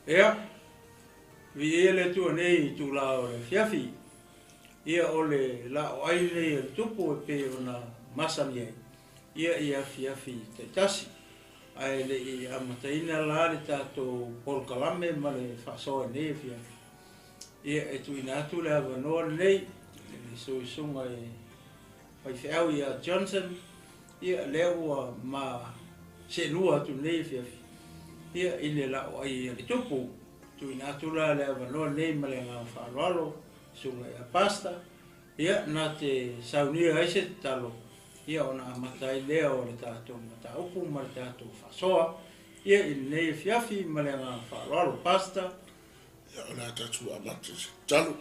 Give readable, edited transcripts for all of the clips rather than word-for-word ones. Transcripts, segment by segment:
Ia, viia le Atua nei i itula o le afiafi. Ia o le laoai lenei a le Tupu e pei ona masani ai, ia i afiafi taitasi. Ae le i amataina la le tatou polokalame ma le faasoa i lenei afiafi, ia e tuuina atu le avanoa lenei i le suisuga e faifeau ia Johnson, ia lea ua ma seelua atu lenei afiafi, ia i le laoai a le Tupu. Tuuina atu la le avanoa lenei ma le agaga faaaloalo, susuga ia Pastor, ia na te saunia ai se tatalo, ia ona amata ai lea o le tatou mataupu ma le tatou faasoa, ia i lenei afiafi ma le agaga faaaloalo. Pastor. Ia, o le a tatou amata i se tatalo.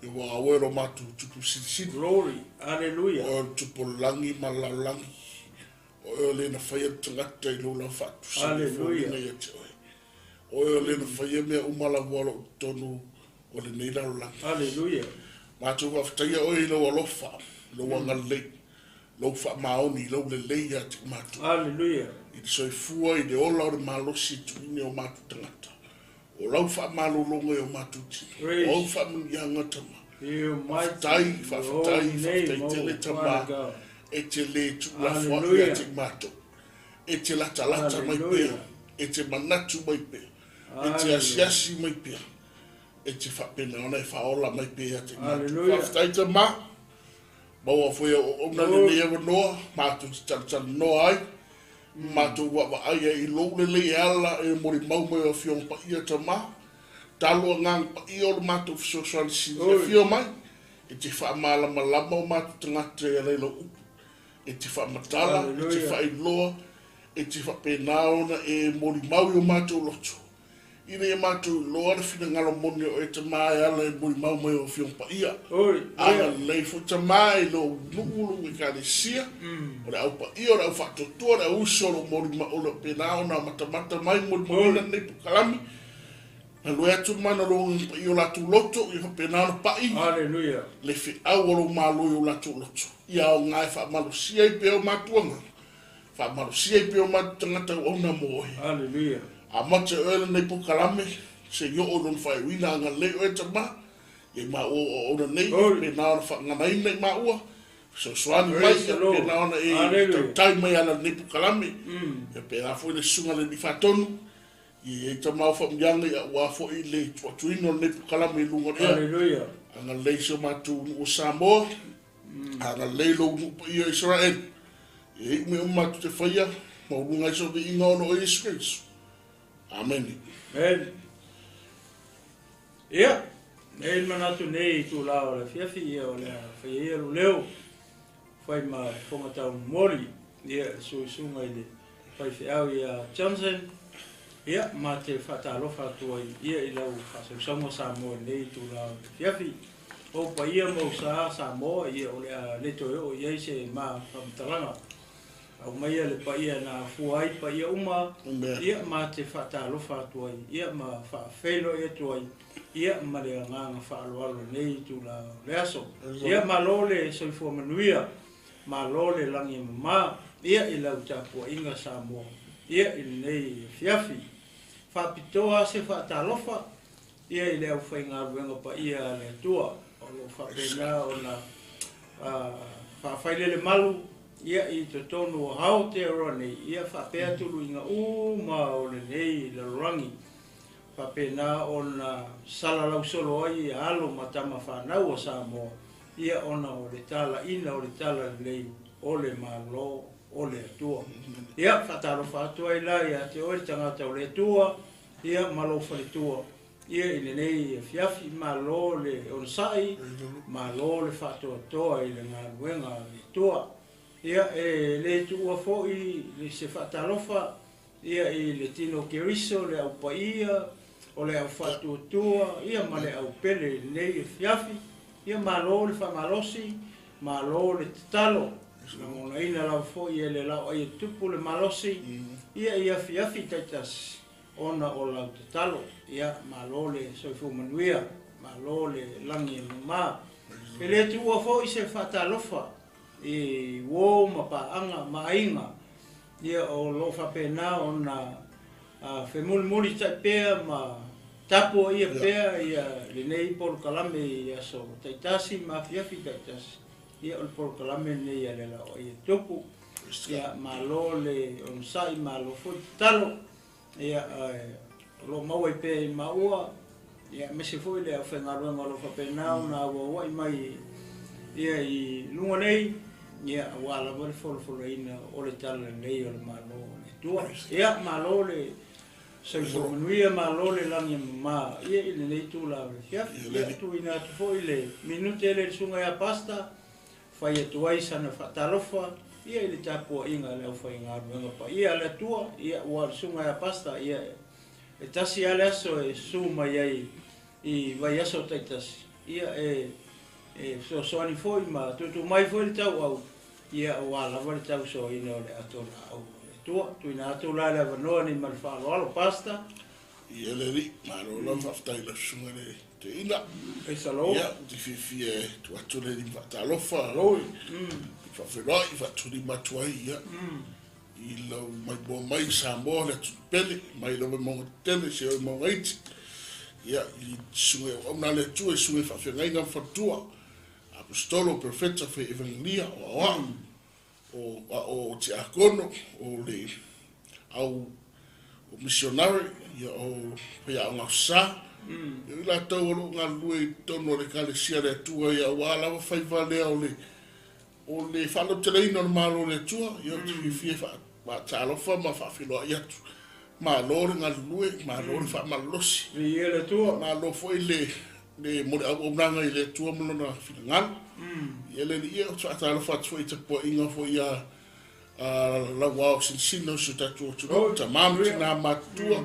Ia ua auē lo matou Tupu Silisili. Glory, hallelujah. O oe o le Tupu o le lagi ma le lalolagi. O oe o le na faia le tagata i lou lava faatusaga e foliga ia te oe. O oe o le na faia mea uma lava o lo o i totonu o lenei lalolagi. Hallelujah. Matou faafetaia oe i lou alofa, lou agalelei, lou faamaoni, lou lelei ia te matou. Hallelujah. I le soifua, i le ola o le malosi e tuuina i o matou tagata. O lau faamalologa i o matou tino, o au faamanuiaga tama. Faafetai, faafetai, faafetai tele tama, e te le tuulafoai ia te matou. E te latalata mai pea, e te manatu mai pea, e te asiasi mai pea, e te faapena ona e faaola mai pea ia te matou. Faafetai tama, maua foi au auauna lenei avanoa, matou te talatalanoa ai, matou vaavaai ai i lou lelei e ala e molimau mai o Afioga Paia tama, talo agaga paia o le matou fesoasoani sili. Afio mai, e te faamalamalama o matou tagata e ala i lau upu, e te faamatala, e te faailoa, e te faapena ona e molimau i o matou loto, ina ia matou iloa le finagalo moni o oe tama e ala i le molimau mai o Afioga Paia. Agalelei foi tama i lou nuu, lou ekalesia, o le au paia, o le au faatuatua, o le au uso o lo o molimau, o lo o pena ona matamata mai molimauina lenei polokalame. Galue atu ma na lou agaga paia o latou loto, ia faapena ona pai le feau a lou Malo i o latou loto. Ia aoga e faamalosia ai pea o matou agaga, faamalosia ai pea o matou tagata auauna mo oe. Hallelujah. Amata e oe lenei polokalame, se i oo i lona faaiuina, agalelei oe tama, ia i maua o auauna nei, faapena ona faaganaina i maua, fesoasoani mai, Praise the ia Lord. faapena ona e Hallelujah. tautai mai ala i lenei polokalame, ia pēlā foi le susuga i le Alii Faatonu, ia i ai tama o faamanuiaga ia aua foi le tuuatuina o lenei polokalame i luga o le ea. Hallelujah. Agalelei si o matou nuu o Samoa, agalelei lou nuu paia o Isaraelu. Ia iu mea uma matou te faia, maualuga ai se viiga ona o Iesu Keriso. Amene. Amen. Ia, nei le manatu nei i itula o le afiafi, ia o le a faia ia lou leo, fai ma fofoga taumomoli, ia le suisuga i le faifeau ia Johnson, ia ma te faatalofa atu ai ia i lau faasausauga Samoa i lenei itula o le afiafi. O paia ma ou sa Samoa, ia o le a le toe oo i ai se ma faamatalaga. Aumaia le paia na afua ai paia uma, ia ma te faatalofa atu ai, ia ma faafeiloai atu ai, ia ma le agaga faaaloalo i lenei itula o le aso. Ia malo le soifua manuia, malo le lagi e mama, ia i lau tapuaiga Samoa, ia i lenei afiafi. Faapitoa se faatalofa ia i le aufaigaluega paia a le Atua o lo o faapena ona faafailele malu ia i totonu o Aotearoa nei, ia faapea tuluiga uma o lenei lalolagi, faapena ona salalau solo ai ia alo ma tama fanau a Samoa, ia ona o le talaina o le talalelei o le Malo o le Atua. Ia faatalofa atu ai la ia te oe le tagata o le Atua, ia ma lou faletua, ia i lenei afiafi, malo le onosai, malo le faatoatoa i le galuega a le Atua. Ia e le tuua foi se faatalofa ia i le tino o Keriso, le au paia, o le au faatuatua, ia ma le au pele i lenei afiafi. Ia malo le faamalosi, malo le tatalo, lagonaina lava foi e le laoai e tupu le malosi, ia i afiafi taitasi ona o lau tatalo. Ia malo le soifua manuia, malo le lagi e mama. E le tuua foi se faatalofa i uo ma paaga ma aiga, ia o lo o faapena ona Femulimuli tai pea ma tapu ia pea ia lenei polokalame i aso taitasi ma afiafi taitasi. Ia o le polokalame lenei a le Ala o Ai e Tupu. Ia malo le onosai, malo foi tatalo. Ia o lo o maua ai pea i maua, ia aemaise foi le aufaigaluega o lo o faapena ona auauai mai ia i luga nei, ia aua lava le folafolaina o le talalelei o le Malo o le Atua. Ia malo le soifua manuia, malo le lagi e mama ia i lenei itula o le afiafi. Ia tuuina atu foi le minute lea i le susuga ia Pastor, fai atu ai sana faatalofa ia i le tapuaiga a le aufaigaluega paia a le Atua. Ia ua o le susuga ia Pastor, ia e tasi lava le aso e susu mai ai i vaiaso taitasi, ia e fesoasoani foi ma tuutuu mai foi le tauau, ia aua lava le tausoaina o le ato laau o le Atua. Tuuina atu la le avanoa nei ma le faaaloalo, Pastor. Ia le alii, malo lava faafetai i lau susuga i le toeaina. Praise the Lord. Ia, ou te fiafia e tuu atu le alii faatalofa, i faafeiloai, faatulima atu ai, ia, i lau maimoa mai i Samoa, le atunuu pele, mai lava i mauga tetele seia oo i mauga iti. Ia, i susuga i auauna a le Atua, i susuga i faafeagaiga ma faletua, aposetolo, perofeta, fai evangelia, o aoao, o, o tiakono, o le au o misionare, ia, o faiaoga aso Sa. Ia, o i latou o lo o galulue i totonu o le Ekalesia a le Atua, ia, aua lava faiva lea o le O le faalauteleina o le Malo o le Atua, ia ou te fiafia e faatalofa ma faafeiloai atu. Malo le galulue, malo le faamalolosi. Viia le Atua. Malo foi le le mo le auaunaga i le Atua ma Lona finagalo. Ia le Alii, ou te faatalofa atu foi i tapuaiga foi a lau ao silasila o si o tatou atunuu, tama ma tina matutua,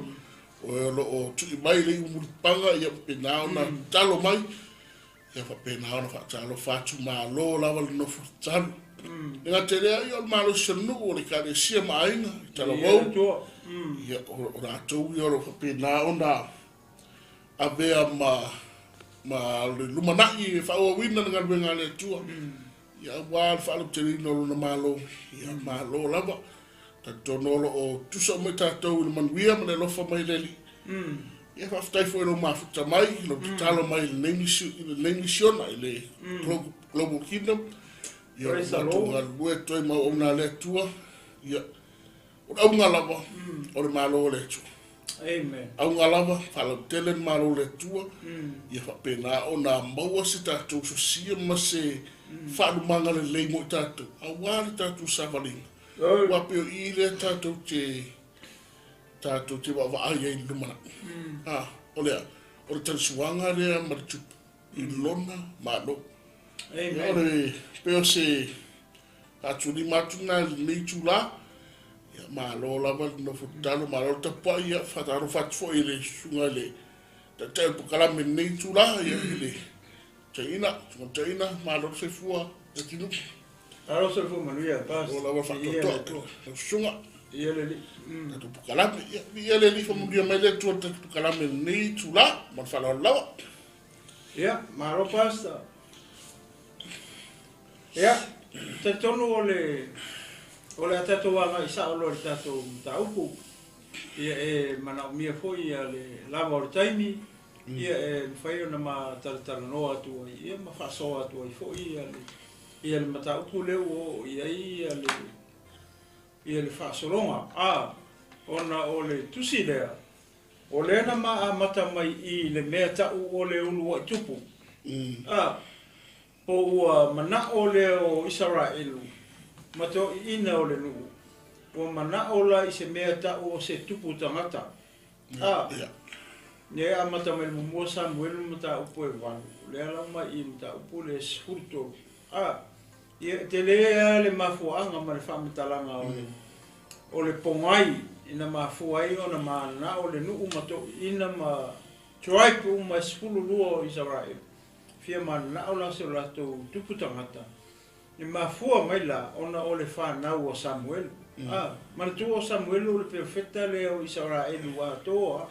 o e o lo o tui mai le iu mulipapaga, ia faapena ona tatalo mai. Ia faapena ona faatalofa atu, malo lava le nofo tatalo. E le gata i lea, ia o le malosi o le nuu, o le Ekalesia ma aiga i Talavou, ia o latou ia o lo o faapena ona avea ma ma le lumanai e faaauauina le galuega a le Atua, ia aua le faalauteleina o lona Malo. Ia malo lava. Talitonu o lo o tusa uma i tatou i le manuia ma le alofa mai le Alii. Ia faafetai foi i lou mafuta mai, i lou tatalo mai i lenei misiona i le Global Kingdom. Ia o lo o matou galulue atu ai ma auauna a le Atua. Ia, o le auga lava o le Malo o le Atua. Amen. Auga lava, faalautele le Malo o le Atua, ia faapena ona maua se tatou sosia ma se faalumaga lelei mo i tatou, aua le tatou savaliga. Aua pei o i lea tatou te tatou te vaavaai ai i le lumanai. A, o le a? O le talisuaga lea ma le tupu i lona Malo. Amen. O le pei o se faatulima atu lena i lenei itula. Ia, malo lava le nofo tatalo, malo le tapuai. Ia, faatalofa atu foi i le susuga i le Taitai o le polokalame i lenei itula, ia, i le Taina, Susuga Taina, malo le soifua le atunuu. Malo soifua manuia, Pastor. O lava faatoatoa, lau susuga. Ia le Alii. Tatou polokalame. Ia, viia le Alii, faamanuia mai le Atua i le tatou polokalame i lenei itula, ma le faaaloalo lava. Ia, malo Pastor. Ia, talitonu o le o le a tatou agai sao loa i le tatou mataupu. Ia e manaomia foi ia le lava o le taimi, ia e mafai ona ma talatalanoa atu ai, ia ma faasoa atu ai foi ia le ia le mataupu lea ua oo i ai ia le ia le faasologa. A, ona o le tusi lea, o lea na ma amata mai i le mea tau o le uluai tupu. A, po ua manao lea o Isaraelu ma toeaiina o le nuu, ua manao la i se mea tau o se tupu tagata. A, lea e amata mai le muamua Samuelu mataupu e 8, lea la mai i mataupu le 13. A, ia e tele lava le mafuaaga ma le faamatalaga o le o le pogai ina mafua ai ona manao le nuu ma toeaiina ma tribe uma e 12 o Isaraelu. Fia mananao la se o latou tupu tagata, e mafua mai la ona o le fanau a Samuelu. A, manatua o Samuelu o le perofeta lea o Isaraelu atoa,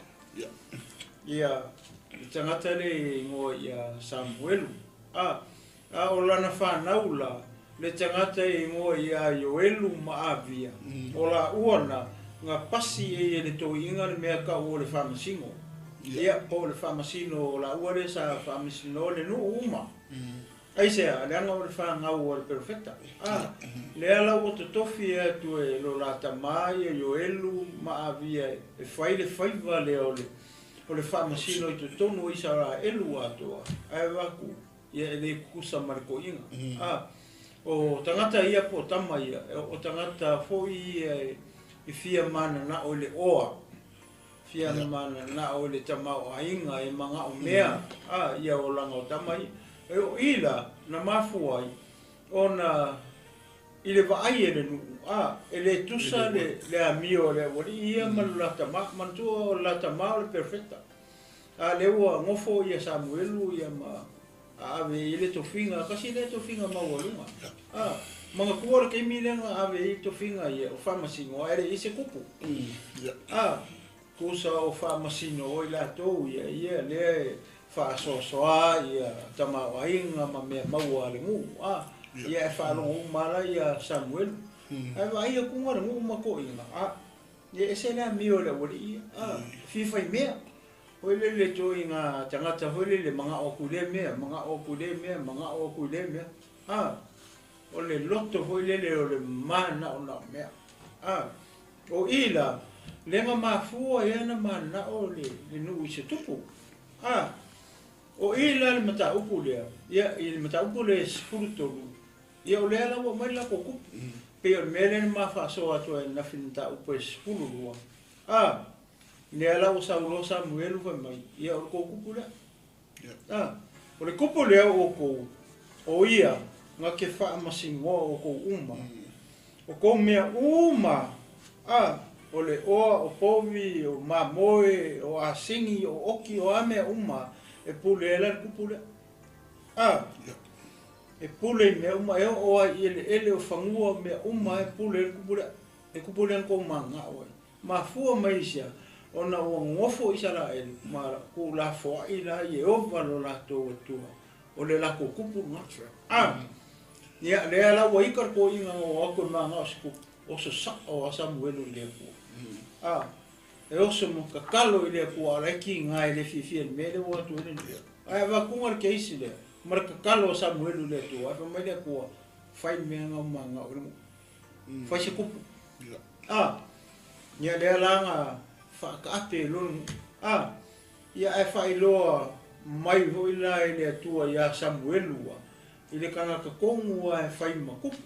ia, le tagata lea e igoa ia Samuelu. A, a o lana fanau la, le tagata e igoa ia Ioelu ma Avia, o laua na, ga pasi e ia le toiga le mea kau o le faamasino. Ia po o le faamasino o laua lea sa faamasinoa le nuu uma. Aisea? Leaga o le fanau a le perofeta. A, lea la ua totofi atu e lo la tamā ia Ioelu ma avia e fai le faiva lea o le faamasino i totonu o Isaraelu atoa. Ae vaku, ia e le kukusa ma le koiga. A, o tagata ia po tama ia, o tagata foi ia e fia mananao i le oa. Fia mananao i le tamao aiga e mangao mea. A, ia o langa o tama ia. E o ila na mafu ai ona i le vaai e le nuu. A, e le tusa le amio le awali ia ma le tama, mantua o le tama o le perfecta. A le ua ngofo ia Samuelu ia ma ave i le tofinga, kasi le tofinga maualuga. A, manatua le taimi lea na ave i le tofiga ia o faamasino ae le i se kupu. A, tusa o faamasino oi latou ia ia lea e faasoasoa ia tamaoaiga ma mea maua a le nuu. A, ia e faalogo uma la ia Samuelu. Ae vaai atuga le nuu ma toʻiga. A, ia ese le amio le aualii ia. A, fia faimea. Foi lele toʻiga tagata foi lele magao atu i lea mea, magao atu i lea mea, magao atu i lea mea. A, o le loto foi lele o le manaonao mea. A, o ila lega mafua ia na manao le nuu i se tupu. A, o ila le mataupu lea, ia i le mataupu le 13, ia o lea la ua mai la kupu. Pe o le mea lea na mafaasoa atu ai na mataupu e 12. A, lea la ua sauloa Samuelu fai mai, ia o le kou kupu lea. A, o le kupu lea o kou, o ia nga ke faamasinoa o kou uma. O kou mea uma, a, o le oa, o povi, o mamoe, o asigi, o oki, o a mea uma, e pule e la le kupu lea. A, e pule i mea uma, e o ai i ele ele o fangua mea uma, e pule e le kupu lea. E kupu lea kou mangao ai. Mafua mai isia, ona ua ngofo Isaraelu, ma ku la foai la Iehova lo latou Atua, o le lakou kupu lena. A, ia lea la ua ika le koiga o aku e magao se kupu, o so sao a Samuelu i le Atua. A, e oso mo kakalo i le Atua, ala e ki ngā e le fiafia le mea le ua atu e le nuu. Ae vakuga le keisi lea, ma le kakalo a Samuelu i le Atua, ae fai mai le Atua, fai mea ngau magao i le nuu. Fai se kupu. A, ia lea la nga whaakaape lo le nuu. A, ia e whailoa mai hoi la i le Atua ia Samuelu a, i le kangaka kongu a e whai makupu.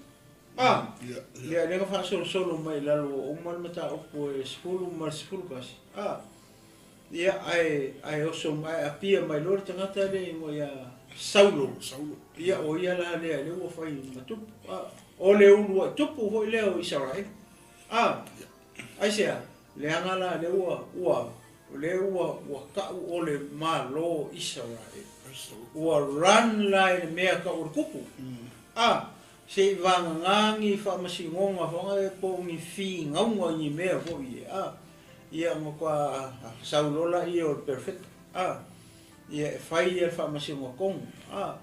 A, lea lea whaasolosolo mai lalo o uma le mataupu e 10 ma le 11. A, ia ae oso ae apia mai lo le tagata le ingoa ia Saulo. Ia o ia la lea le ua whai matupu. A, o le ulu ai tupu hoi lea o Israel. A, aisea, leaga la le ua ua le ua ua kau o le malo Israel. Ua run la i le mea ka o le kupu. A, se i vangangangi whaamasigonga whanga e po ngi fi ngaunga ngi mea foi e. A, ia ngo kwa Saulola ia o le perfect. A, ia e whai ia whaamasigonga kongu. A,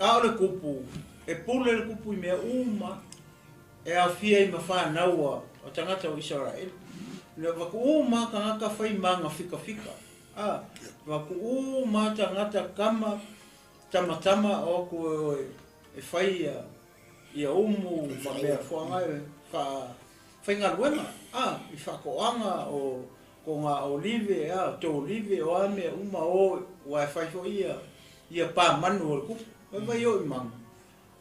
a o le kupu, e pule le kupu i mea uma, e awhia i mawhānaua o tangata o Israel. Le waku uma kangaka whai manga fika fika. A, waku uma tangata kama tamatama o ku e whai ia umu ma mea fuanga e whai ngaluenga. A, i whakoanga o ko ngā olive, a, tō olive o a mea uma o wa e whai fo ia pā manu o le kupu. Whai whai o i mangu.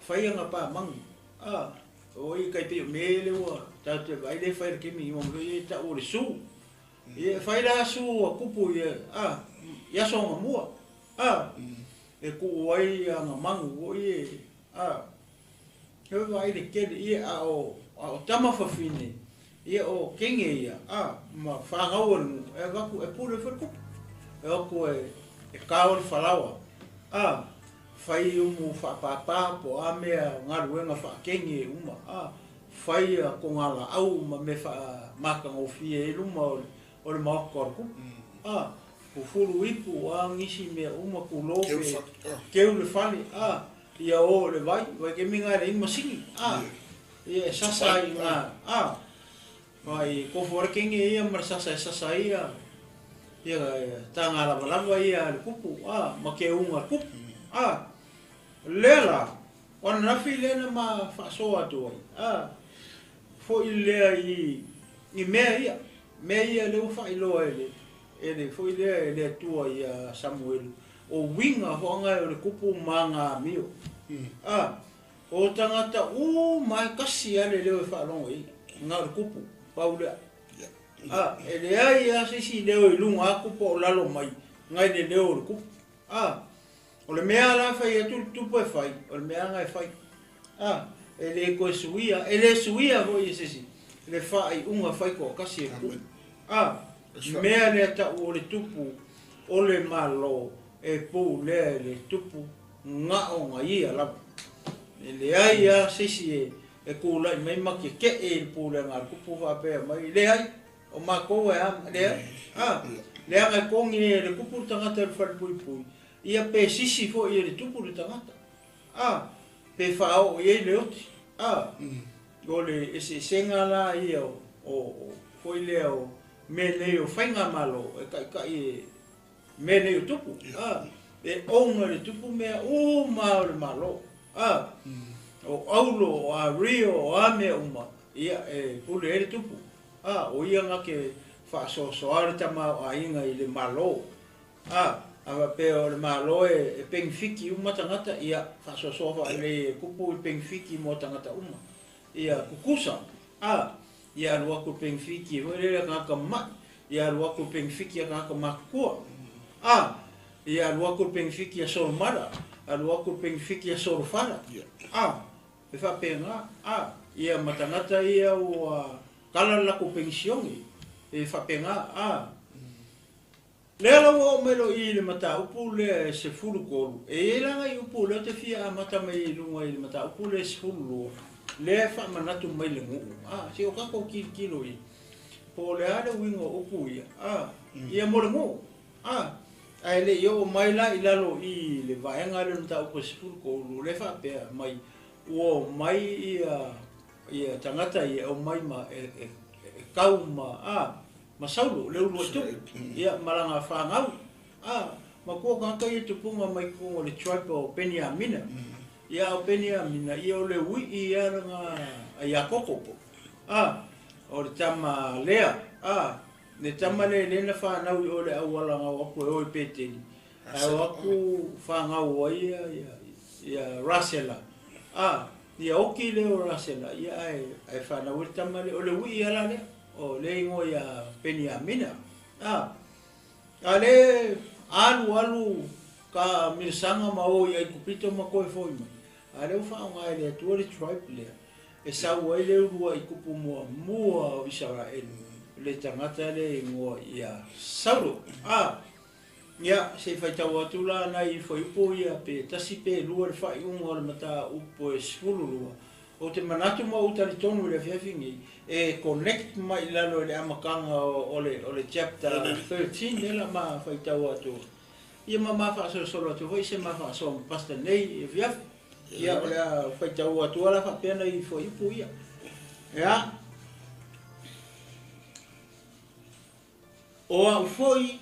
Whai anga pā mangu. A, o i kai te mele ua, tātou te vai le whai le kimi, i mo i ta o le su. Ia whai la su a kupu ia, a, ia songa mua. A, e ku ai a ngā mangu o i e, a, he vai le kele ia a o tama whawhine, ia o kenge ia, a, ma whangaua le ngu, e waku e pule whai kupu. E oku e kao le whalawa. A, whai umu whaapapa po a mea ngaruenga whaakenge uma. A, whai a ko ngā la au ma me wha makangofia e luma o le maoka o le kupu. A, ku fulu ipu a ngisi mea uma ku lope, keu le fale. A, ia o le vai, vai ke minga le ima singi. A, ia e sasa i ngā. A, Ai kofu o le kenge ia ma le sasa e sasa ai ia ia taga lavalava ia a le kupu, a, ma keuga a le kupu. A, lea la, o ananafi lea na ma faasoa atu ai, a, foi lea i i mea ia, mea ia lea ua faailoa e le e le foi lea e le Atua ia Samuelu, o uiga hoanga o le kupu ma aga amio. A, o tagata uma e kasi lava le leo e faalogo i ai, na o le kupu, pau lea. A, e leai lava se isi leo i luga atu po o lalo mai, nai le leo o le kupu. A, o le mea la fai atu le tupu e fai, o le mea lava e fai. A, e le toe suia, e le suia foi e se isi le faaiuga fai toatasi e le tupu. A, mea lea tau o le tupu o le Malo e pulea e le tupu na o ia lava. E leai lava se isi e tulai mai ma tetee i le pulega a le tupu faapea mai, leai, o matou e a, leai. A, leaga e togi e le tupu le tagata i le falepuipui, ia pe sisi foi e le tupu le tagata. A, pe faaoo i ai le oti. A, o le eseesega la ia o foi lea o mea nei o faigamalo e taitai e mea nei o tupu. A, e ona le tupu mea uma o le Malo. A, o aulo, o ario, o a mea uma, ia e pule ai le tupu. A, o ia na ke faasoasoa le tamaoaiga i le Malo. A, a faapea o le Malo e penefiti uma tagata, ia faasoasoa faalelei e tupu i penefiti mo tagata uma. Ia tutusa. A, ia alu atu penefiti foi lele a tagata mai, ia alu atu penefiti a tagata matutua. A, ia alu atu penefiti a solomara, alu atu penefiti a solofara. A, e faapena. A, ia ma tagata ia ua kala le latou penisione, e faapena. A, lea la ua oo mai loa i le mataupu lea e 13, e i ai la nai upu lea ou te fia amata mai ai i luga i le mataupu lea e 12, lea e faamanatu mai le nuu. A, se o tatou tilotilo i po o le a le uiga o upu ia, a, ia mo le nuu. A, ae le i oo mai la i lalo i le vaega lea o le mataupu e 13, lea e faapea mai ua omai ia ia tagata ia e omai ma e kau ma a ma Saulo le uluai tupu, ia ma lana fanau. A, matua tagata ia tupuga mai totonu o le tribe o Peniamina. Ia o Peniamina, ia o le uii ia lana a Iakopo. A, o le tama lea. A, le tama lea lea na fanau i o le auala na o atu e o i Peteli. Ae o atu fanau ai ia, ia, ia Rasela. A, ia oki lea o Rasela, ia ae, ae fanau ai le tama lea. O le uii ala lea, o le igoa ia Peniamina. A, a le alu alu ka milasaga ma o i Aikupito ma toe foi mai. A lea ua faaaoga e le Atua le tribe lea, e sau ai le uluai tupu muamua o Isaraelu, le tagata lea e igoa ia Saulo. A, ia, se i faitau atu la nai fuaiupu ia pe tasi pe lua le faaiuga o le mataupu e 12. Ou te manatu ma ou talitonu i le afiafi nei, e connect mai i lalo i le amataga o le chapter 13 lea la ma faitau atu. Ia ma ma faasolosolo atu foi se ma faasoa ma pastor nei i afiafi. Ia o le a faitau atu ala faapea nai fuaiupu ia. Ia. O au foi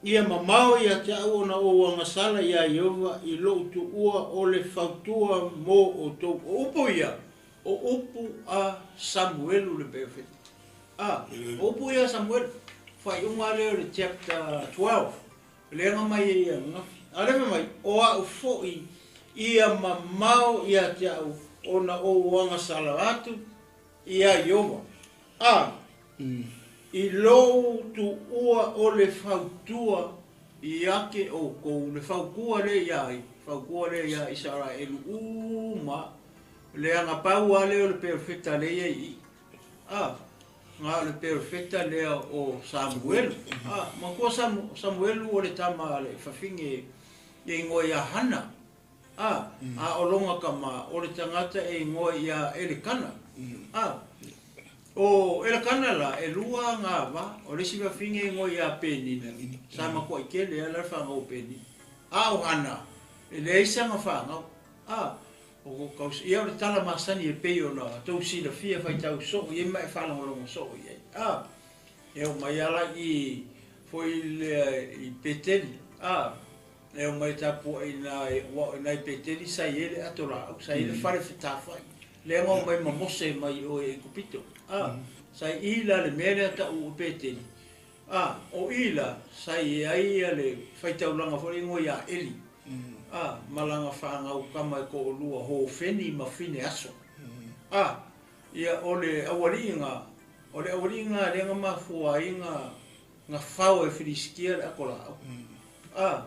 ia mamao ia te au ona ou agasala iā Ieova i lou tuua o le fautua mo outou. O upu ia, o upu a Samuelu le perofeta. A, o upu ia a Samuelu, faaiuga lea o le chapter 12, lea na mai ai ia ananafi. A lea fai mai, o au foi ia mamao ia te au ona ou agasala atu iā Ieova. A, i lou tuua o le fautua ia te outou, le fautua lea ia ai, fautua lea ia Isaraelu uma, leaga pau lava lea o le perofeta lea e i ai i i. A, na o le perofeta lea o Samuelu. A, manatua Samuelu o le tama a le fafine e igoa ia Hana. A, a o lona tama o le tagata e igoa ia Elekana. A, o Elekana la, e lua agavaa, o le isi fafine e igoa ia Penina, sa matuai tele lava la le fanau o Penina. A o Hana, e leai sana fanau. A, O ko kaus, ia o le tala masani e pei ona tou silafia faitau soo i ai ma e faalogologo soo i ai. A, e oo mai lava la i i foi lea i Peteli, a, e oo mai tapuai i ina, aua o i ina i Peteli sa i ai le ato laau, sa i ai le fale fetafai, lea na omai ma Mose mai o i Aikupito, a, sa i i la le mea lea tau o Peteli, a, o i la sa i ai le faitaulaga foi le igoa ia Eli, a, ma lana fanau tama e toalua, Hofeni ma Fineaso. A, ia o le aualiiga, o le aualiiga lea na mafua ai na na fao e Filisitia le ato laau. A,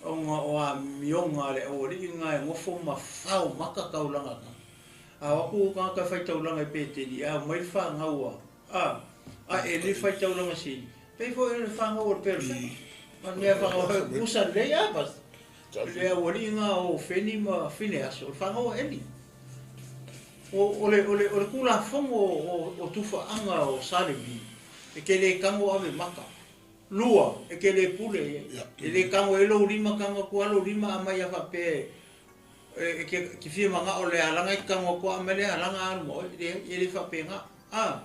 ona o amioga a le aualiiga e nofo ma fao maka taulaga tagata. A o atu tagata e faitaulaga i Peteli, e ao mai le fanau a, a, a Eli le faitaulaga sili, pei foi o le fanau o le perofeta. Ma le mea fanau e kusa lelei a bas. Le aualiiga o Hofeni ma Fineaso, o le fanau a Eli. O, o le, o le, o le Tulafono o, o tufaaga o Sa Levi, e te le tago ave maka. Lua, e te le pule i ai. E le tago ai lou lima tago atu lava lou lima aumai a faapea e, e te, te fia manao le alaga e te tago atu lava aumai le alaga alu ma oe. Leai, e le faapena. A,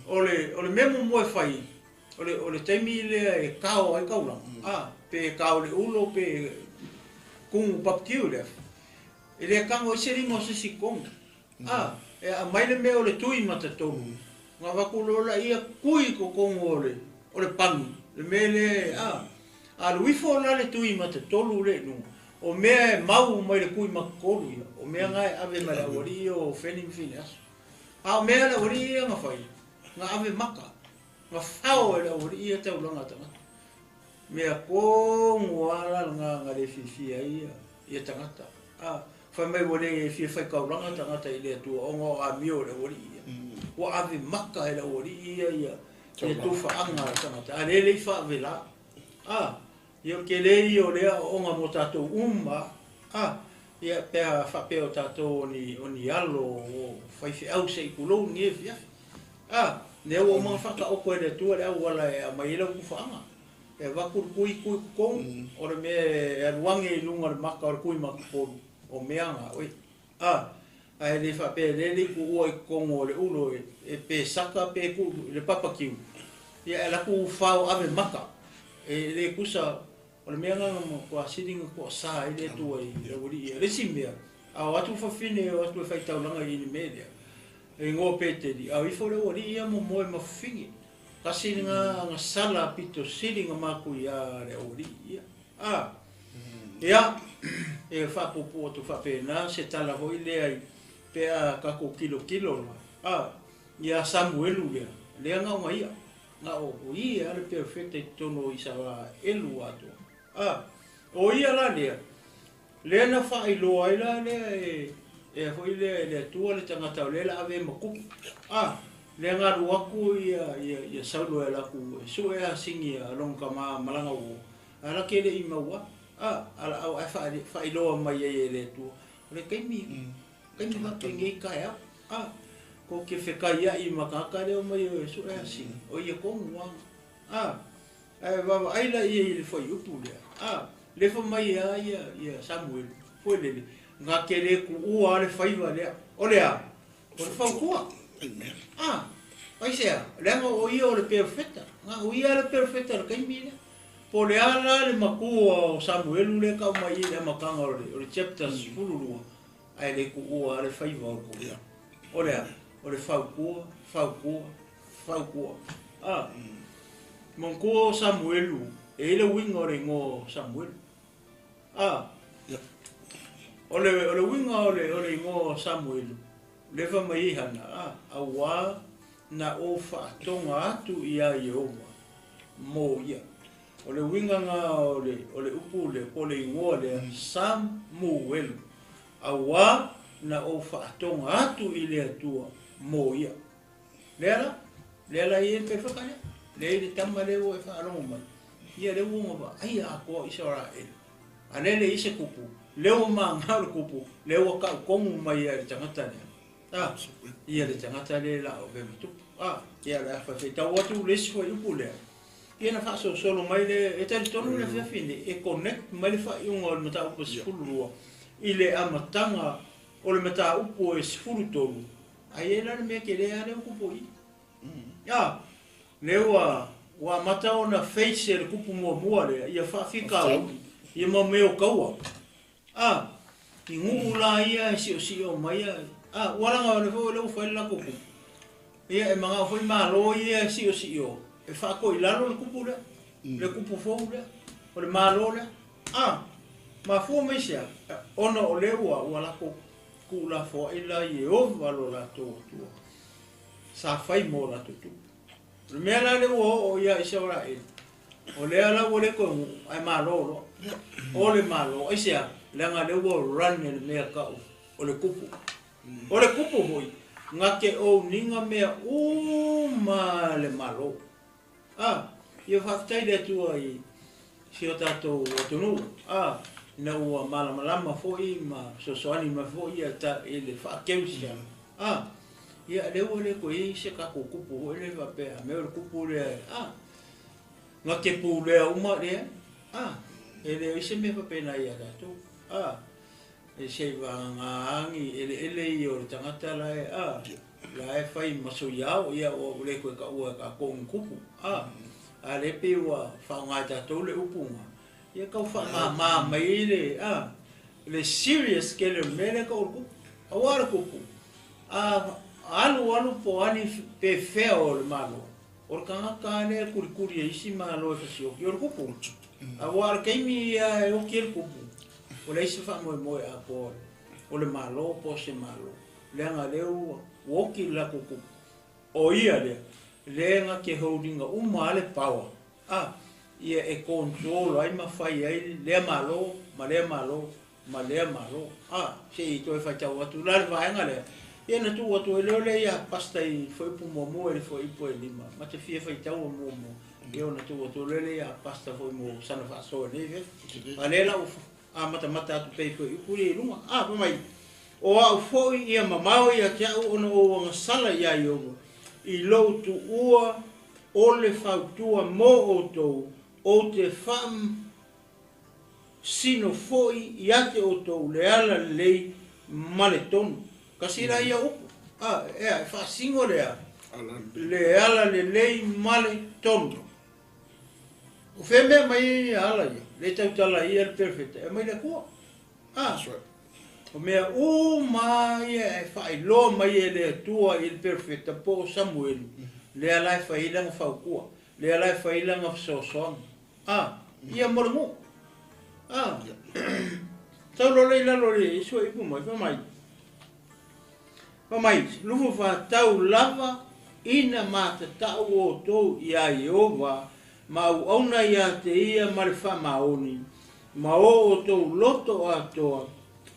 o le, o le mea muamua e fai, o le, o le taimi lea e kao ai taulaga, a, pe kao i le ulo pe kumu barbecue lea, E le tago ai se lima o se isi tonu. A, e aumai le mea o le tui matatolu, ona avatu loa laia tui i totonu o le, o le pani, le mea lea, a. Alu ifo la le tui matatolu lea i luga, o mea e mau mai le tui matatolu ia, o mea na e ave mai le aualii ia o Feni ma Fineaso. A o mea a le aualii ia na fai, na ave maka, na fao e le aualii ia taulaga a tagata. Mea tonu lava la lena na le fiafia ai ia tagata. A, fai mai ua le fia faitaulaga tagata i le Atua ona o amio o le aualii ia. Ua ave maka e le aualii ia ia ia tufaaga a le tagata, a lea e le i faavela. A, ia o le tele ia o lea aoaoga mo tatou uma, a, ia pe a faapea o tatou o ni, o ni alo o faifeau se i tulou lenei afiafi. A, lea ua uma ona faataoto e le Atua le auala e aumai ai lau tufaaga. E avatu le tui, tui totonu, o le mea e alu ane i luga o le maka o le tui matatolu, o mea na oe. A, ae le faapea e le le i tuua i totonu o le ulo e pe saka pe tuu i le papakiu, ia e alu atu fao ave maka. E le tusa, o le mea na na matua sili ona toasa ai le Atua i le aualii ia. O le isi mea, a o atu fafine o atu e fai taulaga i le mea lea, e igoa Peteli, a o ifo le aualii ia momoe ma fafine. Tasi lena agasala pito sili na makuia le aualii ia. A, ia, e faapuupuu atu faapena se tala foi lea i pe a tatou tilotilo la, a, ia Samuelu lea, lea na ona ia, na o ia le perofeta i totonu o Isaraelu atoa. A, o ia la lea, Lea na faailoa ai la lea e e foi lea e le Atua le tagata o lea la ave ma tupu. A, lea na alu atu ia ia ia Saulo e ala atu e sue asini a lona tama ma lana uo, a la ke le i maua. A, ala au ae faailoa mai ai e le Atua, o le taimi, taimi faapenei taeao. A, ko ke fekaiaʻi ma tagata lea omai e sue asini, o ia tonu lava. A, Ae vaavaai la ia i le fuaiupu lea, a, lefa mai a ia, ia Samuelu, foi lele, na te le tuua a le faiva lea. O le a? O le fautua. Amen. A, aisea? Leaga o ia o le perofeta. Na o ia le perofeta i le taimi lea. Po o le a la le matua o Samuelu lea e tau mai ai i le amataga o le, o le chapter 12, ae le tuua a le faiva o le kovea. O le a? O le fautua, fautua, fautua. A, manatua o Samuelu, e i ai le uiga o le igoa o Samuelu. A, o le, o le uiga o le, o le igoa o Samuelu, lea fai mai ai Hana, a, auā na ou faatoga atu iā Ieova mo ia. O le uiga na o le, o le upu lea, po o le igoa lea, Samuelu, auā na ou faatoga atu i le Atua mo ia. Lea la, lea la e i ai le perofeta lea, lea e i ai le tama lea ua e faalogo mai, ia lea ua ona vaaia atoa Isaraelu. A lea e leai se kupu, lea ua maga le kupu, lea ua tau tonu mai ai le tagata lea. A, ia le tagata lea la o avea ma tupu. A, ia o le a faifeitau atu le isi fuaiupu lea, ia na faasolosolo mai le, e talitonu le afiafi nei, e connect mai le faaiuga o le mataupu 12 i le amataga O le mataupu e 13, ai e la le mea ke lea le kupu i. Ia, le ua amata ona face le kupu muamua lea, ia faafikauli, ia ma mea o kaua. A, i nguu la ia e siosio mai ia. A, ua langa o le fo le ua fai la kupu. Ia e manga foi malo ia e siosio, e faako i lalo le kupu lea, le kupu fou lea, o le malo lea. A, mafua mai sea, ona o le ua ua lako ku la fo ila Yehova lo latou Atua. Sa fai mo latou tupu. O le mea la le ua oo ia Isaraelu, o lea la ua le koe nuu, ai malo loa. O le malo, ai sea, leaga le ua run e le mea kau, o le kupu. O le kupu hoi, ngā ke o ninga mea uma le malo. A, ia whaafitai le Atua i si o tātou atunuu. A, ina ua malamalama foi ma sosoani ma foi ia ta i le whaakeusia. A, ia le ua le koe i se kako kupu hoi le wapea, me o le kupu lea, a, ngā ke pū lea uma lea, a, e leo i se mea whapena ia tātou. A, e se ngā angi ele ele i o le tangata la e, a, la e whai maso iau, ia o le koe ka ua ka kongu kupu. A, a le pe ua whaongai tātou le upunga. Ia kau wha mai le, a, le serious ke le mele ka o le kupu. A ua le kupu. A, alu alu po ani pe fea o le malo. O le kangaka le kurikuri e isi malo e whasioki o le kupu. A ua le keimi ia e oki e le kupu. O le isi wha moe moe a po o le malo po se malo. Leanga le ua oki la kupu. O ia lea, le ngā ke houringa uma ale pawa. A, ia e control ai ma whai ai lea malo, ma lea malo, ma lea malo. A, se i toe whaitau atu la le vaenga lea. Ia na tu atu e leo le ia pasta i whaipu mua e le whaipu e lima. Ma te fia whaitau o mua. Ia na tu atu le le ia pasta fo mo sana whaasoa nei fe. A le la a mata mata atu pei koe ipu i lunga. A, pa mai. O au foi ia mamao ia te au ona o wanga sala ia iogo. I lou tu ua o le fautua mō outou o te whaam sino foi ia te outou le ala lei ma le tonu. Kasi la ia upu. A, ea, e whaasingo lea. Le ala le lei ma le tonu. O whemea mai ia ala ia. Le tautala ia le perfecta. E mai le kua. A, o mea uma ia e whailoa mai e le Atua i le perfecta po o Samuelu. Le ala e whailanga whaukua. Le ala e whailanga whasoasoanga. A, ia mo le ngu. A, tau lo lei lalo le isua ipu mai, wha mai. Wha mai, lufu wha tau lava ina mātatau o tō ia Iova, ma au auna ia te ia ma le whamaoni, ma o o tō loto atoa,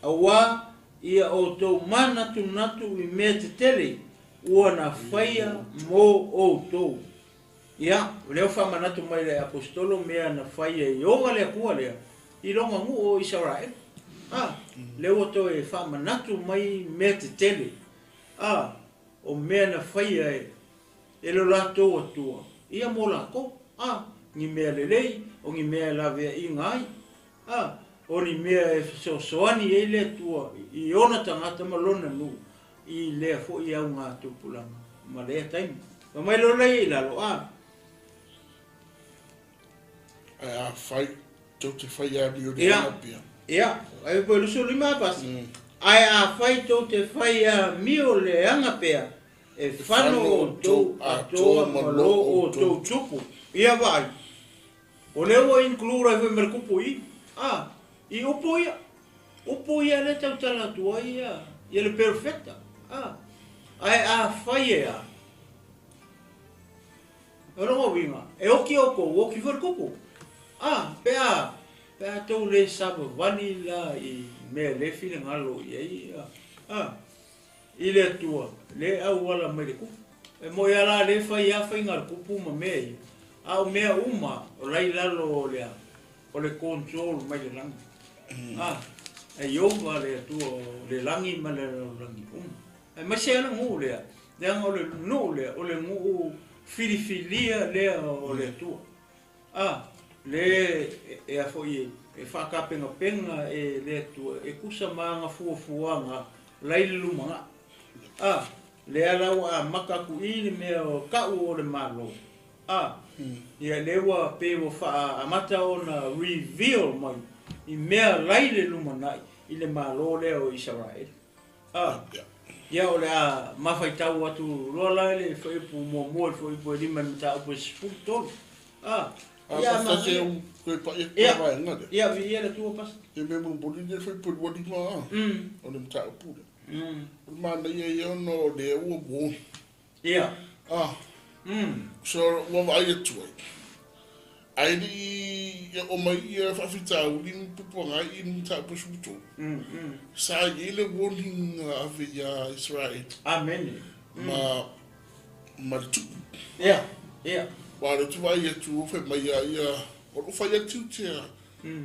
awa ia o tō manatu natu i mea te tele, ua na whaia mō o tō. Ia, leo whamanatu mai le apostolo mea na whaia i oga lea kua lea, i longa ngu o Israel. A, leo tō e whamanatu mai mea te tele. A, o mea na whaia e, e lo lātou atua. Ia mō lākou. A, ni mea lelei, o ni mea lavea i ngai. A, o ni mea e sosoani e le atua, i ona tangata ma lona nu, i lea foi au ngā tupulanga. Ma lea taimi. Ma mai lo lei i lalo, a. Ai a whai, tau te whai a mi o le Ia. ana pia. Ia, ai po lusu lima pas. Ai a whai tau te whai a mio le anga pea, e whano o tau atoa ma lo o tau tupu. Ia vai. O lea ua include ai foi ma le kupu i. A, i upu ia. Upu ia le tautala atua ia, ia le perfecta. A, ai a whai e a. O rongo winga, e oki o kou, oki foi le kupu. A, pe a, pe a tau le savavali la i mea le file ngalo i ai. A, i le atua, le au ala mai le kupu. E mo ia la le whai a whai ngā kupu ma mea ia. A o mea uma, o lai lalo o lea, o le control mai le langi. A, e Iova le atua o le langi ma le langi uma. E mai se ala ngu lea, leanga o le nuu lea, o le ngu filifilia lea o le atua. A, le e a foi e whakapenga penga e le atua, e kusa maanga fuafuanga Lai le lumanaʻi. A, lea la ua amata atu i le mea o taʻu o le Malo. A, ia lea ua pei ua faaamata ona reveal mai i mea lai le lumanai i le Malo lea o Isaraelu. A, ia o le a mafaitau atu loa la i le fuaiupu muamua i le fuaiupu e lima i le mataupu e 13. A, A ia faafetai se manaia. ou toe pai atu Ia, le vaega lea. ia viia le Atua Pastor. Ia mea mulimuli lea fuaiupu e 25 a, o le mataupu lea. O le manaia ia ona o lea ua warn. Ia. A, so ua vaai atu ai. Ae le i oo mai ia faafitauli ma pupuaga i le mataupu e 13. Sa i ai le warning na ave ia Israel Amene. ma le tupu. Ia, ia. Aua o lea ou te vaai atu ua fai mai ia ia o lo o fai atu tiute a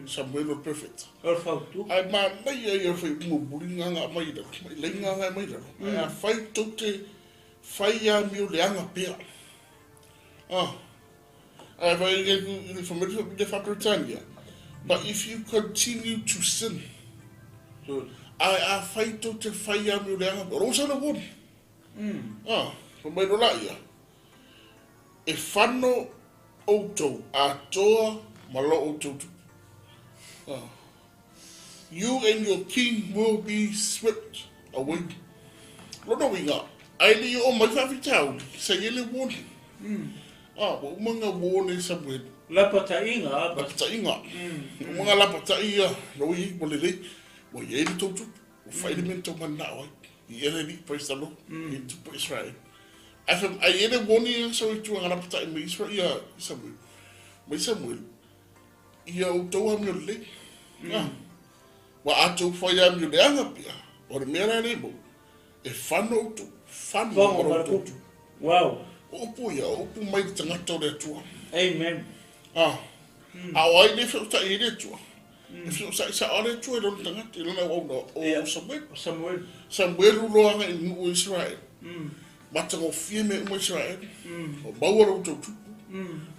Samuel o le perfect. O le fautua. Ae manaia ia fai mulimuli nga nga aumai i lalo, mai lai nga nga aumai i lalo. Ae afai tou te fai amio leaga pea. Ah. Ae fai i le fai mai le faa-Peretania, but if you continue to sin, ae afai tou te fai amio leaga pea, o lo o sa le warning. Ah, fai mai loa laia, e fano outou atoa ma lo outou tupu. Ah. You and your king will be swept away. Lona uiga, ae le i oo mai faafitauli, sa i ai le warning. Ah, ua uma ona warn e Samuel. Lapataiga, a. Lapataiga. Ua uma ona lapatai ia, ua i ai, ua lelei, ua i ai le tou tupu, ua fai le mea na tou mananao ai. I ele alii, praise the Lord, i le tupu o Israel. Ae fai mai, ae i ai le warning a sau i tua na lapatai mai Israel, ia Samuel. Mai Samuel, ia outou amio lelei. Ah, ua a outou fai amio leaga pea, o le mea la lea e maua, e fano outou, fano Fano ma ma le outou tupu. tupu. Wow. O upu ia, o upu mai le tagata o le Atua. Amen. Ah, a o ai le feosai ai le Atua? E feosai sao lava le Atua i lona tagata, i lona auauna o Ia. Samuelu. O Samuelu. Samuelu loa agai i le nuu o Isaraelu. Matagofie mea uma Isaraelu. O maua lo outou tupu.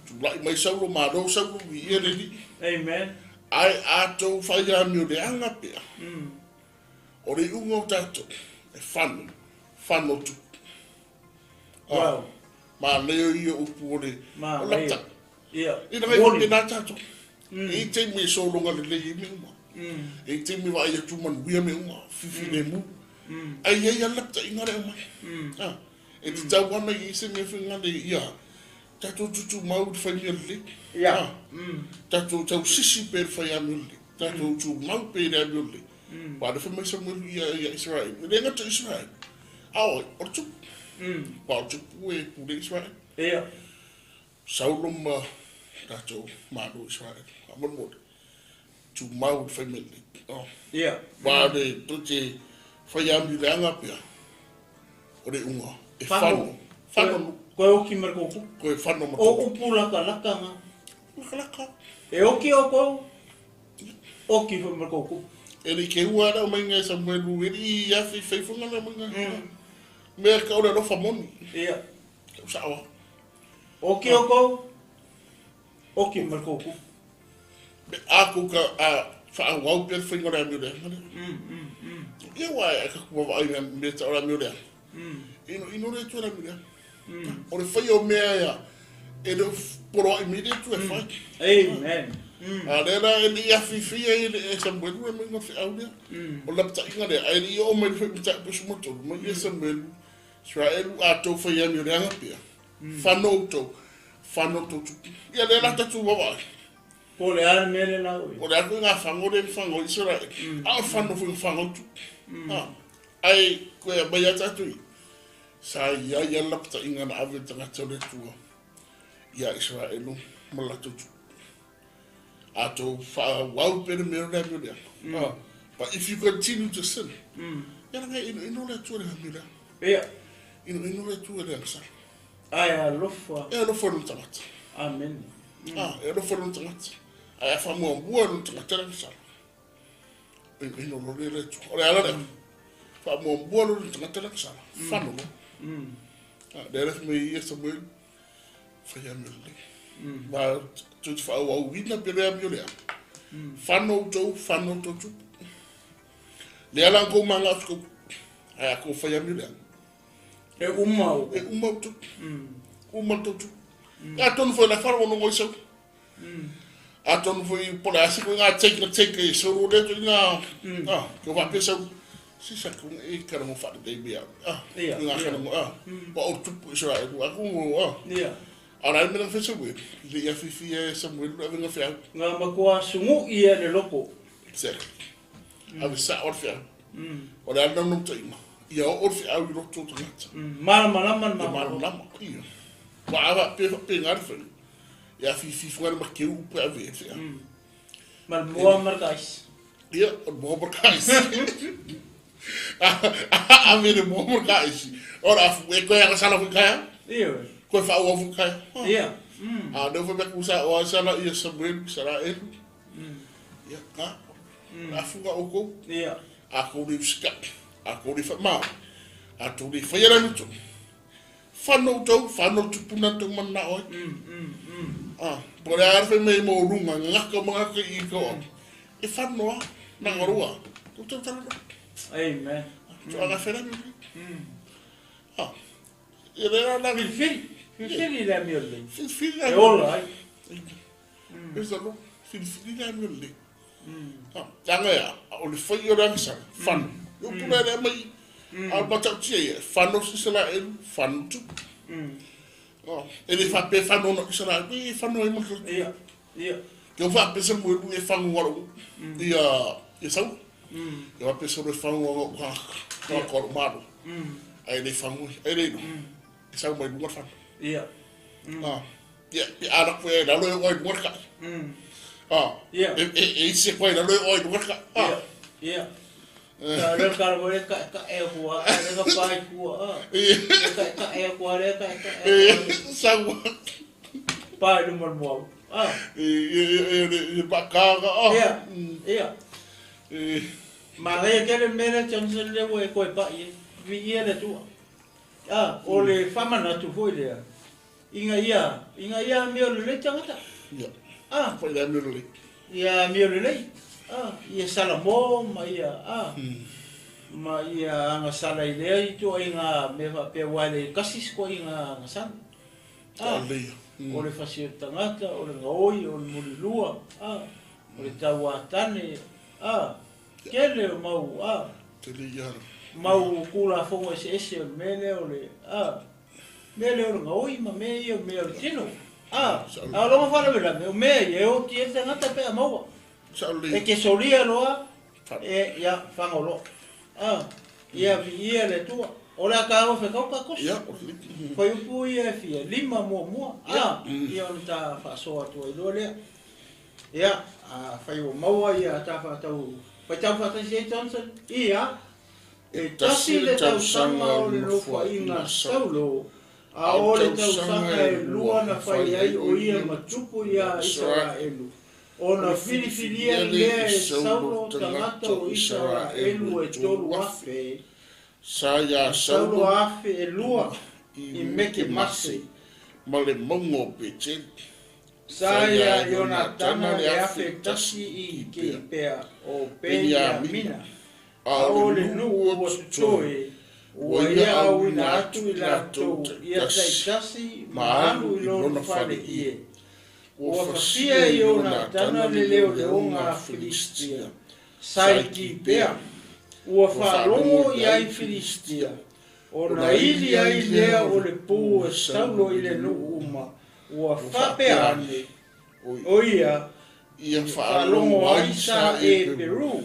Tulai mai Saulo, malo Saulo, viia le Alii. Amen. Ae a outou fai amio leaga pea, o le iuga o tatou, e fano, fano tupu. Ah, Wow. manaia ia upu o le o Manaia. lapatai. Ia. Ina ngai Warning. faapena tatou. E i ai taimi e sologa lelei ai mea uma. E i ai taimi e vaai atu manuia mea uma, fifilemu. Ae i ai lava le lapataiga lea e aumai. Ah, e tatau ana i ai se mea foi lena ia tatou tutumau i le fai mea lelei. Ia. Ah, tatou tausisi pea i le fai amio lelei. Tatou tumau pea i le amio lelei. Aua o lea fai mai Samuelu ia Israel. E le gata i Israel, a o ai? O le tupu. Aua o le tupu e pule Israel. Ia. Saulo ma tatou malo Israel. Faamolemole, tumau i le fai mea lelei. Oh. Ia. Aua o le tou te fai amio leaga pea, o le iuga, e fano. Fano nuu. Koe oki ma le kou tupu. Koe fano ma O tou tupu. upu lakalaka nga. Lakalaka. E oki oukou, oki foi ma le kou tupu. E le i keua le aumaiga e Samuelu, e le i afe i faifoga le aumaiga. Mea ka o le alofa moni. Ia. Ka usao lava. Oki oukou, oki ma le kou tupu. Me a kou ka a faaauau pea le faiga o le amio leaga lea. Ia aua e ka ku vaavaai i mea tau o le amio leaga. Inoino le Atua i le amio leaga. O le faia o mea ia, e le o poloai mai le Atua e fai. Amen. A lea la e le i afifi ai e Samuelu le aumaiga o le feau lea. O le lapataiga lea, ae le i oo mai le foi mataupu e 13, mai ia Samuelu, Israelu a outou fai amio leaga pea, fano outou, fano outou tupu. Ia lea la tatou vaavaai. Po o le a le mea lea la ua i ai. O le a koe ngā whango lea na whango i Israel. A o le whano foi na whango tu. Ae koe aumai a tatou i. Sa i ai a le lapataiga na ave i le tagata o le Atua ia Israelu ma le latou tupu. A tou faaauau pea le mea o le amio leaga. But if you continue to sin, ia laga e inoino le Atua i le amio leaga. Ia. Inoino le Atua i le agasala. Ae alofa. E alofa i lona tagata. Amene. Ah, e alofa i lona tagata. Ae a faamuamua i lona tagata le agasala. Inoino loa le Atua. O le ala lea. Faamuamua lona tagata le agasala. Fano loa. Ah, lea la fai mai ia Samuel, fai amio lelei. Ma tou te faaauauina pea le amio lea. Fano outou, fano outou tupu. Lea la kou manga o kou. Ae a kou fai amio le E uma o. E uma o tu. Uma o tu. Atonu foi la fara o no sau. Atonu foi po le asi ko ngā take na take e soro le tu ngā. Ah, ko va pesa si sa ko e kara mo fa de bia. Ah, ngā kara mo ah. Pa o tu Israel a ko ah. Ia. Ara me na fesa we. Le ia fifi e Samuel le venga fia. Ngā makua sungu ia le loko. Exactly. Ave sa o fia. O le ana no taima. Ia o fia au i roto tangata. Malamalama malamalama. Ia. Wa ava pe pe ngā whai. Ia fifi fuara ma keu pe ave fia. Mal moa markais. Ia, o moa markais. Ave le moa markais. Ora afu e koe anga sala fui kaya. Ia. Koe wha ua fui kaya. Ia. A neu wha mea kusa o sala ia Samuel, Israel. Ia, ka. Afu ka oko. Ia. A kou le usika. A kou le wha A tou le whai ara lutu. Whanau tau, whanau tupuna tau mana oi. Ah, po le arwhe mei mō runga, ngaka mangaka i koa. E whanoa, nā ngarua. Tau tau tau tau. Amen. Tau anga whera mi. Ah, e re rā nā. Filifili, filifili le amio lei. Filifili le amio lei. E ola ai. Praise the Lord. Filifili le amio lei. Ah, tanga ia, o le whai o le angasara, whano. Yo puna le mai, a matau tia ia, whano sisala elu, whano tu. E le whape whano na isala, e whano e maka. Ia, ia. Ke o whape sa muelu e whangu waro, ia sau. Ke whape sa e whangu waro, ka koro maro. Ai le whangu, ai le ino. E sau mai lunga whano. Ia. Ia, pe ara koe e lalo e oi lunga ka. Ah, Ia. E ise koe e lalo e oi lunga ka. Ia, ia. Ka le ka le ka ka e hua, ka le ka pai hua. Ka ka e hua le ka ka e. Sau. Pai le mo. Ah. E e pa ka ka. Ia. Ia. Ma le ke le mele Johnson le wo e koe pa i. Vi ia le tua. Ah, o le famana tu foi le. Inga ia mi o le tangata. Ia. Ah, foi le mi le. Ia mi o le. Ah, ia Salamo ma ia ah. Ma ia anga sala i lea i tua inga me whapea waile kasis ko inga anga sala. Ah, o le fasi o tangata, o le ngaoi, o le mulilua, ah, o le tauatane, ah, kele o mau, ah, mau kula fongo ese ese o le mele o le, ah, mele o le ngaoi ma me ia o mea o le tino. Ah, a longa whala wela me, o mea ia e o ti e tangata pea maua. E ke solia loa, e ia whangolo. Ah, ia vi ia le tua. O le aka o whekau ka kosi. Ia, Whai upu ia e fia, lima mua mua. Ah, ia ona tā whaasoa tua i loa lea. Ia, whai o maua ia tā whaatau. Whai tau whaatasi e Johnson. Ia, e tasi le tausaga o le nofoaiga Saulo, a o le tausaga e lua na whai ai o ia matupu ia Israelu. Ona filifilia lea e Saulo tangata o Israelu e 3,000. Sa ia Saulo 1,002 i Mekemase. Ma le maunga o Beteli. Sa ia Ionatana le 1,000 i Kipea o Peniamina. A o le nuu ua totoe, ua ia auina atu i latou ia taitasi ma alu i lona fale ie. Ua fasia i Ionatana le leoleoga a Filistia. Sa i Kipea, ua faalogo i ai Filistia. Ona ili ai lea o le pū e Saulo i le nuu uma. Ua faapea ane, o ia, ia faalogo ai sa e Peru.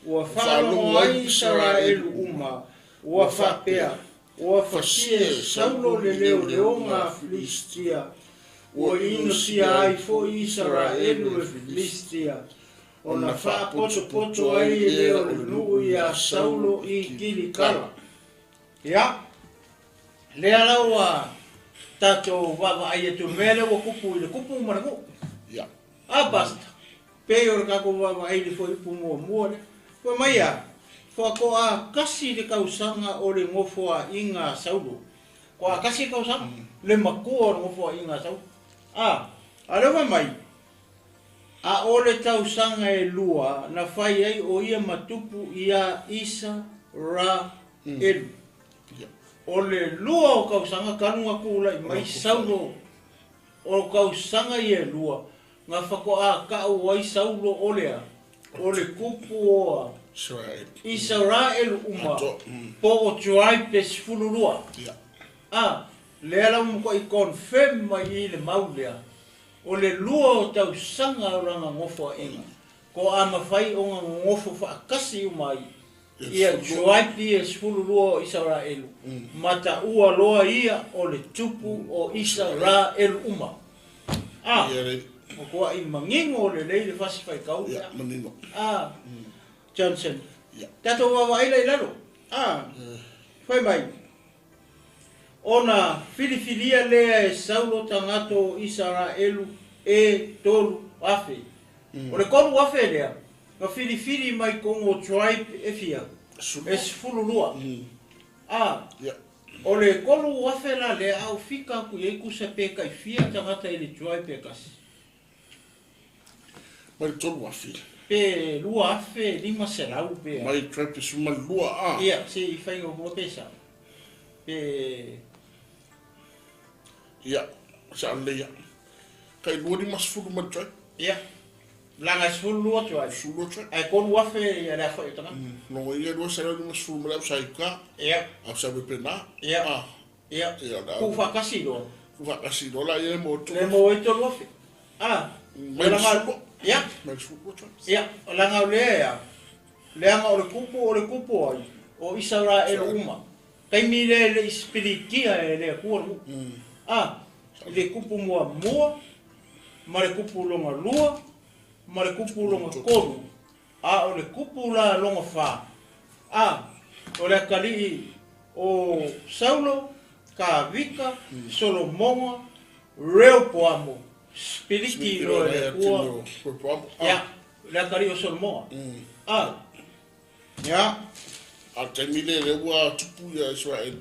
Ua faalogo ai Israelu uma. Ua faapea, ua fasia e Saulo le leoleoga a Filistia. Ua inosia ai foi Israelu e Filistia. Ona faapotopoto ai lea o le nuu ia Saulo i Kilikala. Ia, lea laua tātou vaavaai atu mea lea ua kupu i le kupu ma le nuu. Ia. A basta, pe o le kako vaavaai le foi upu muamua lea. Fai mai ia, whakoa kasi le kausaga o le ngofoaiga a Saulo. Koa kasi le kausaga, le makua o le ngofoaiga a Saulo. Ah, a lea fai mai, a o le tausaga e lua na fai ai o ia matupu ia Isa Ra Elu. O le lua o tausaga talu ona tulai mai Saulo, o tausaga ia e lua, na faatoa tau ai Saulo o le a? O le tupu o Isaraelu uma, po o tribe e 12. A, lea la ua matuai confirm mai i le mau lea, o le lua o tausaga o lana nofoaiga, toa mafai ona nonofo faatasi uma ai ia tribe ia e 12 o Isaraelu, ma taua loa ia o le tupu o Isaraelu uma. A, matuai manino lelei le fasi faitau lea. A, Johnson. Tatou vaavaai la i lalo. A, fai mai, ona filifilia lea e Saulo tagata o Isaraelu e 3,000. O le 3,000 lea, na filifili mai totonu o tribe e fia? E 12. A, o le 3,000 la lea, a o fika atu i ai tusa pe tai fia tagata i le tribe e tasi? Mai le 3,000. Pe 2,500 pe. Mai tribe e 12 a. Ia, se i faiga o pe sa. Pe. Ia, sa le ia. Kai 250 mai tribe. Ia. Langa e 12 tribe. 12 tribe. Ai 3,000 ia le afai o tagata. Longo ia 250 mai au sai ka. Ia. Au sa pena. Ia. Ah. Ia. Ia. Ku whakasi loa. Ku whakasi loa la ia mo tu. Le mo e 3,000. Ah. Mai langa. Ia. Mai 12 tribe. Ia, langa o lea ia. Leanga o le kupu ai o Isaraelu uma. Taimi le le spiritia e le kua lu. Ah, le kupu mua mua, ma le kupu longa lua, ma le kupu longa kolu. A o le kupu la longa fa. A, o le akalii o Saulo, Kavika, Solomonga, Reopoamo, spiriti lo le kua. Ia, le akalii o Solomonga. A, ia. A taimi le le ua tupu ia Israel.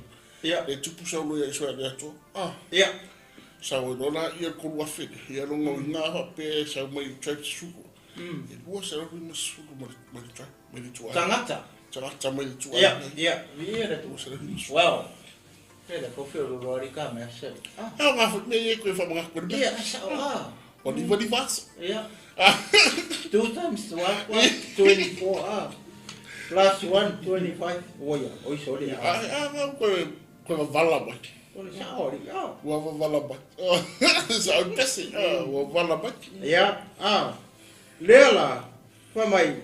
Ia. Le tupu Saulo ia Israel ia to. Ah. Ia. Sa o lola ia kolu afe. Ia longa inga fa pe sa mai tribe suku. E lua sa ro ma suku ma tribe mai tu. Tangata. Tangata mai tu. Ia, ia. Ia le tu. Wow. Pe le ko fe ro ri ka me se. Ah. Ah, ma me ye ko fa ma ko. Ia, sa ah. O ni va vas. Ia. 2 times 1 24 ah. Plus 1, 25. Oia, oi sorry. Ah, ah, ko vala mai. O le sao ri. Ah. Ua vala mai. Sa pese. Ah, ua vala mai. Ia, ah. Lea la, fai mai.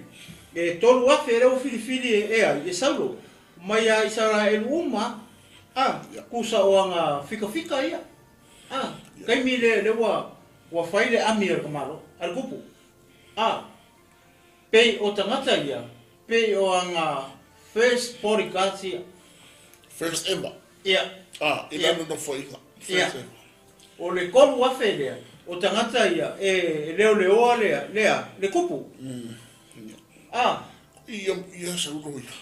E 3,000 le o filifili e ai e Saulo. Mai a Isaraelu uma. Ah, kusa o anga fika fika ia. Ah, kaimi le ua ua fai le ami o le kamalo, al kupu. Ah, pe o tangata ia. Pe o anga first bodyguards ia. First ever. Ia. Ah, ila no foi. First ever. O le 3,000 lea, o tangata ia e leo leoa lea, lea, le kupu. Ah. Ia ia Saulo ia.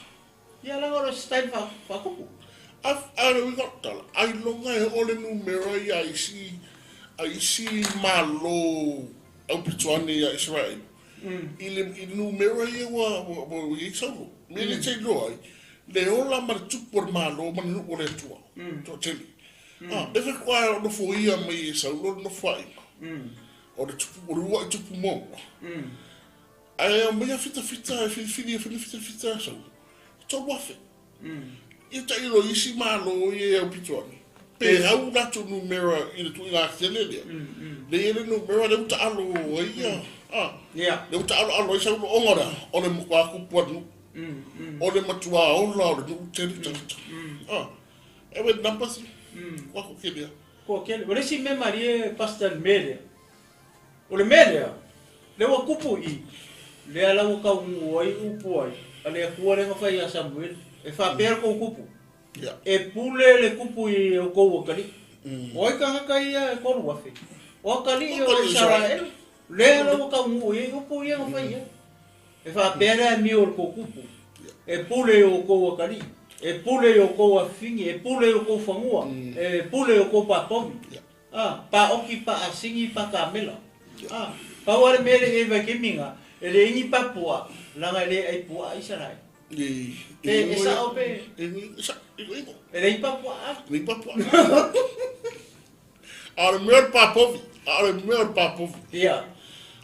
Ia la o style fa kupu. A a le got tala. Ai longa e o le numero ia isi a isi malo au pituane ia Israel. I le numero ia ua ua ia Saulo. Me le te loa ai. Le ola ma le tupu o le malo ma le nu'u o le Atua. Toatele. Ah, e fe koa o nofo ia mai e Saulo le nofo ai. O le tupu, o le ua i tupu mo. Ai o mai fita fita, fili fili fita fita Saulo. 3,000. Ia ta ilo isi malo ia au pituane. Pe hau latu numero i le tuiga tele lea. Le ia le numero le uta alo ia. Ah. Ia. Le uta alo alo i Saulo onga la. O le mukua kupu anu. O le matua ola o le nu'u tele tangata. Ah. E we numbers. Kwa ko kele. Ko kele. O le si me marie pastor mele. O le mele. Le ua kupu i. Le ala ua kau ai upu ai. Ale kua le ngawhai a Samuel. E whapea ko kupu. Ia. E pule le kupu i o kou akali. O ai kangaka ia e 3,000. O akali o Israel. Le ala ua kau ai upu ia ngawhai ia. E whapea le mi o ko kupu. E pule o kou akali. E pule o kou afingi. E pule o kou whangua. E pule o kou pātomi. Ah, pa oki pa asingi pa kamela. Ah, pa wale mele e vai keminga. E le ingi papua. Langa le ai pua Israel. I E sa'o pe. E sa i i. E lei papua'a. Lei papua'a. A o le mea o le papovi. A o le mea o le papovi. Ia.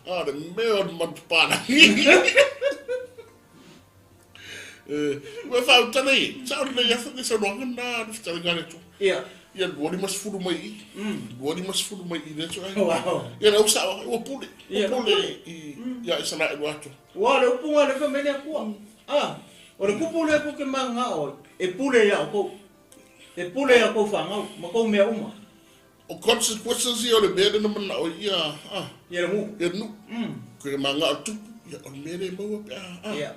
A o le mea o le manupapalagi. Ua faautala i, sa'o lelei afa le saunoaga lena le fetalaiga a le Atua. Ia. Ia 20 mai i. 20 mai i le aso. Wow. Ia lau sa'o, ua pule. Ia, Ua pule i ia Isaraelu atoa. Ua le upuga le fai mai le Atua. Ah, o le kupu le Atua ke magaga'o ai, e pule iā outou. E pule iā kou fanau, ma kou mea uma. O consequences ia o le mea lea na mana'o ai ia, ah. Ia le nu'u. Ia le nu'u. Ke magaga'o le tupu, ia o le mea lea e maua pe a, ah. Ia.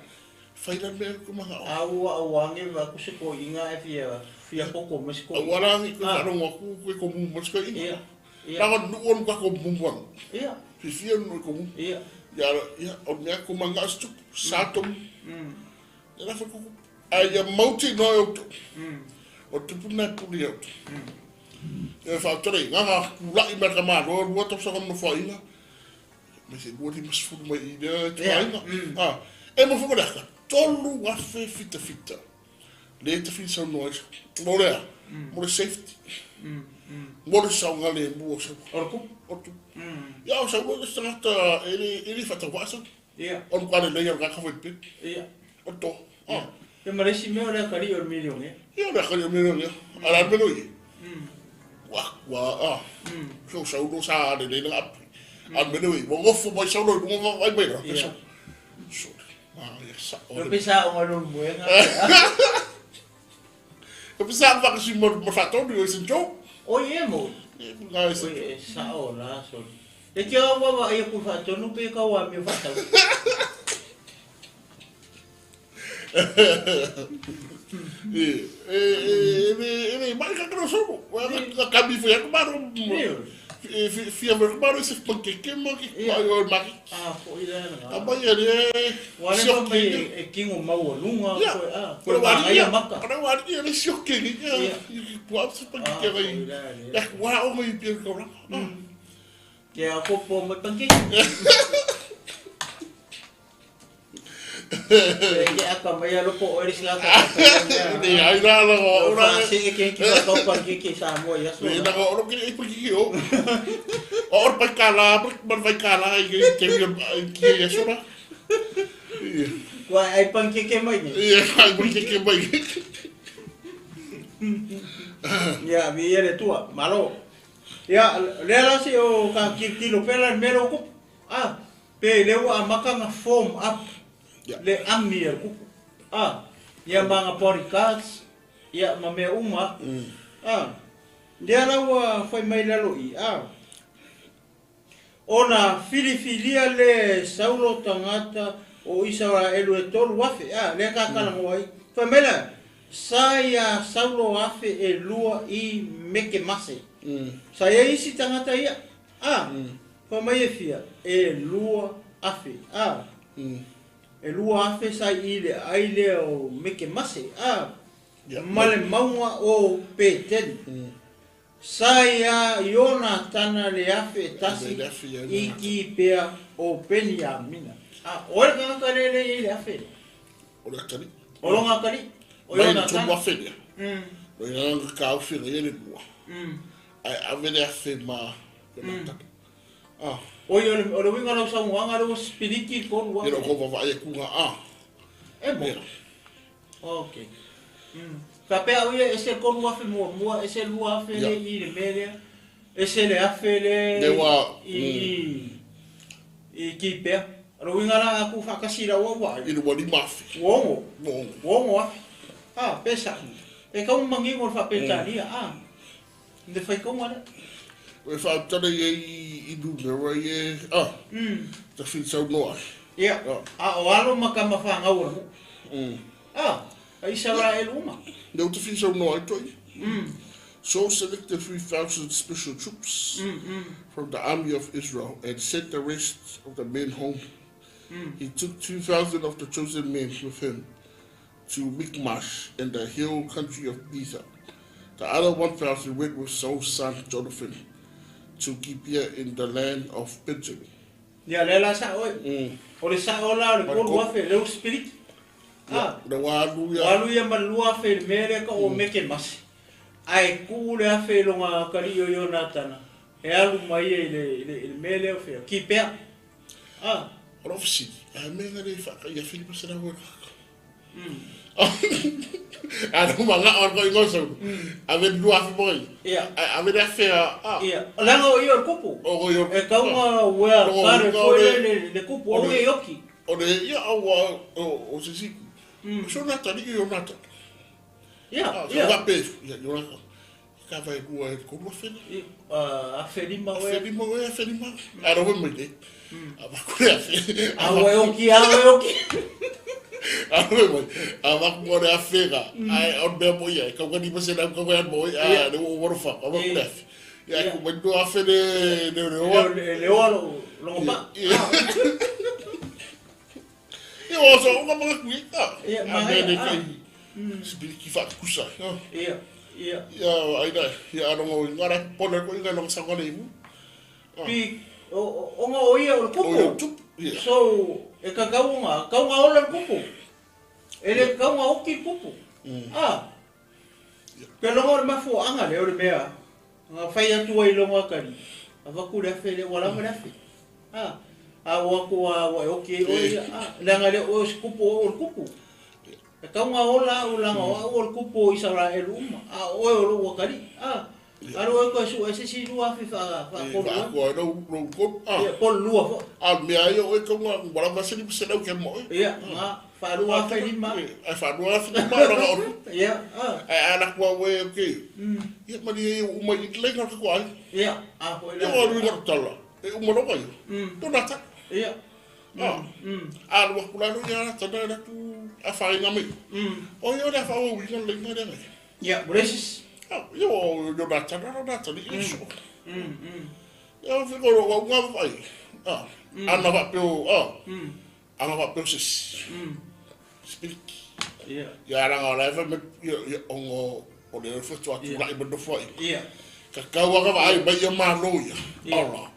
Fai la le mea ke magaga'o. A ua auage va ku se koi'iga e fia fia koko mai se koi'iga. Aua la ne i toe faalogo atu koe komu mai se koi'iga. Ia. Ia. Leaga o le nu'u ona tatou mumu anu. Ia. Fiafia le nu'u i komu. Ia. Ia, ia, o le mea ko magaga'o se tupu, sa tomu. Ia la fai kuku. Ae ia mautinoa e outou. O le tupu lena e pule ia outou. Ia faautala i gaga tula'i mai le tamāloa lua tausaga ma nofoaiga. Mai se 50 mai i lea ituaiga. Ah, e mo foi le aka, 3,000 fitafita. Le tafili saunoa ai. Mo lea, mo le safety. Mo le saogalemu o sau. O le tupu. O le tupu. Ia o sau le tagata e le faatauva'a sau. Ia. O le matua lelei o le tagata foi le pepe. Ia. O le toa. Ah. Ia ma le isi mea o le akalii o le milionea. Ia o le akalii o le milionea. A o le a le mea lea o i ai? Ua, ua, ah. Se o sau sa lelei lana api. A o le mea lea o i ai, ua nofo mai sau loa i luga vaavaai mai lalo. Ia. Sole, ma ia sa'o. O le pesa o ngalo moenga. E pesa whakasi ma ma whatonu o St. Joe. O ie mo. E nga e O St. ie sa'o la sole. E te au wawa ai ku whatonu pe ka wa mi whatau. E e e e e mai ka kro sobo. Wa ka kami foi ka maro. E fia foi ka maro se pankeke mo ki Ia. mai o maki. Ah, po i lea A na. mai e Wa le fa mai e kingo mau lunga Ia. koe a. Ko Koe wa ma ia. ai maka. Ko wa ia le sioke ni. Ia. Wa se Ah, pankeke po i ngai. lea le. Ya wa o ngai pia ka ora. Ke a ko po mai pankeke. E ke aka mai a loko o eri sila ka. Ne ai la la O ora. fa se e ke ki ka pankeke sa mo ia so. Le na ko oro ki e pankeke o. O oro pai kala, mar vai kala i ke te ki e sora. Ia. Kua ai pankeke mai ni. Ia, ai pankeke mai. Ia, vi ia le tua, malo. Ia, lea la se o ka kiltilo pela le mea o kupu. Ah, pe le ua amaka nga form up. Ia. Le ami e le kupu. Ah, ia ma nga bodyguards, ia ma mea uma. Ah, lea la ua fai mai lalo i. Ah, ona filifilia le Saulo tagata o Isaraelu e 3,000. Ah, lea ka kalagoa ai. Fai mai la, sa ia Saulo 2,000 i Mekemase. Sa ia isi tagata ia. Ah, fai mai e fia, e 2,000. Ah, e 2,000 sa i le ai lea o Mekemase. Ah, Ia. ma le mauga o Peteli. Sa ia Iona tana le 1,000 Le afe ia i Ionatana. ki pea o Peniamina. Ah, o le tagata le le i le afe. O le atali. O longa kali. O Mai le Ionatana. tolu afe lea. O ina nga ka au whira ia le lua. Ai ave le afe ma Ionatana. Ah, O ia o le winga lau saunoaga le ua spiliki i tolu ia afe. ko vavaai e kunga a. E mo. Ia. Okay. Faapea au ia e se 3,000 muamua, e se 2,000 Ia. le i le mea lea. E se le afe le Le ua- i i ki pea. O le uiga la aku whaakasi la ua ua. I le ua 5,000. Ua ongo. Ua ongo. Ua 6,000. Ah, pesa. E kau mangingo le whaapetania. Ah. Ne whai kaunga lea. E whautala ia i numera ia, ah, ta whinsau noa. Ia. Ah. A o alo ma ka mawhangau anu. Ah, a Israel uma. Leo te whinsau noa i toi. Saul selected 3,000 special troops from the army of Israel and sent the rest of the men home. He took 2,000 of the chosen men with him to Michmash in the hill country of Bethel. The other 1,000 went with Saul's son Jonathan to Gibeah in the land of Benjamin. Ia le la sa oi. O le sa o la o le Ma kolu ko- afe, leo spirit. Ah, Na ua alu ia. Ua alu ia ma le 2000 i le mea lea ka o meke masi. Ae tuu le 1000 i loga akalii o Ionatana e alu ma ia i le i le i le mea lea o fea, Kipea. A. O lou fesili, a mea na le faataia 500 e kaka? A no manga o ko ingo sau. Ave le 2000 mo ia. Ae ave le 1000 a. Ia, leaga o ia o le kupu. O ia o le kupu. E tau na uea kare foi le le kupu o ia i oki. O le ia o o se si. O sona tali i ona tali. Ia, ia. Ia pe ia ia. Ka vai lua e kolu afe le. 15 oe. 15 oe, 15. A rohe mai le. A vaku le afe. A ua e oki, a ua e oki. A rohe mai. A vaku mo le afe ka. Ai on mea mo ia. Kau ka 500 kau ka mo ia. A le ua ua fa. A vaku le afe. Ia ku mai no afe le le le oa. Le le oa lo lo pa. Ia o so unga mga kui. Ia ma. A me le kai. Sipiliki fa kusa. Ia. Ia. Ia ai da. Ia arongo ngara pole ko inga long sa ngale mu. Pi o nga o ia o le kupu. So e ka kaunga, kaunga ola le kupu. E le kaunga oki le kupu. Ah. Pe longa o le mafuaanga le o le mea. Nga fai atu ai longa kali. Avaku le afe le wala le afe. Ah. A ua ku a ua e oki ai o ia. Ah, leaga le o se kupu o le kupu. E kaunga ola au langa o au o le kupu o Israel uma. A oe o lo ua kali. Ah. Alo e koe su e se si lua afe fa fa ko lua. Ko ai lo lo ko. Ah. Ia ko lua fo. A me ai o e kaunga wala va se ni se lau ke mo. Ia, nga fa lua afe lima. Ai fa lua afe lima ro o. Ia, ah. Ai ala kua we ke. Ia mari e uma i le nga ko ai. Ia, a ko ile. Ia o ru tala. E uma lo ai. To na ta. Ia. Ah. A lua kula lo ia ta na tu a fa inga me. O ia le fa o inga le inga le. Ia, Gracious. Ah, ia o yo na ta na na ta ni iso. Ia o fiko ro nga vai. Ah. Ana va peo ah. Ana va peo sis. Speak. Ia. Ia ara nga la me ia ongo o le fo to atu la i mo fo. Ia. Ka kau ga vai mai ia malo ia. Ala.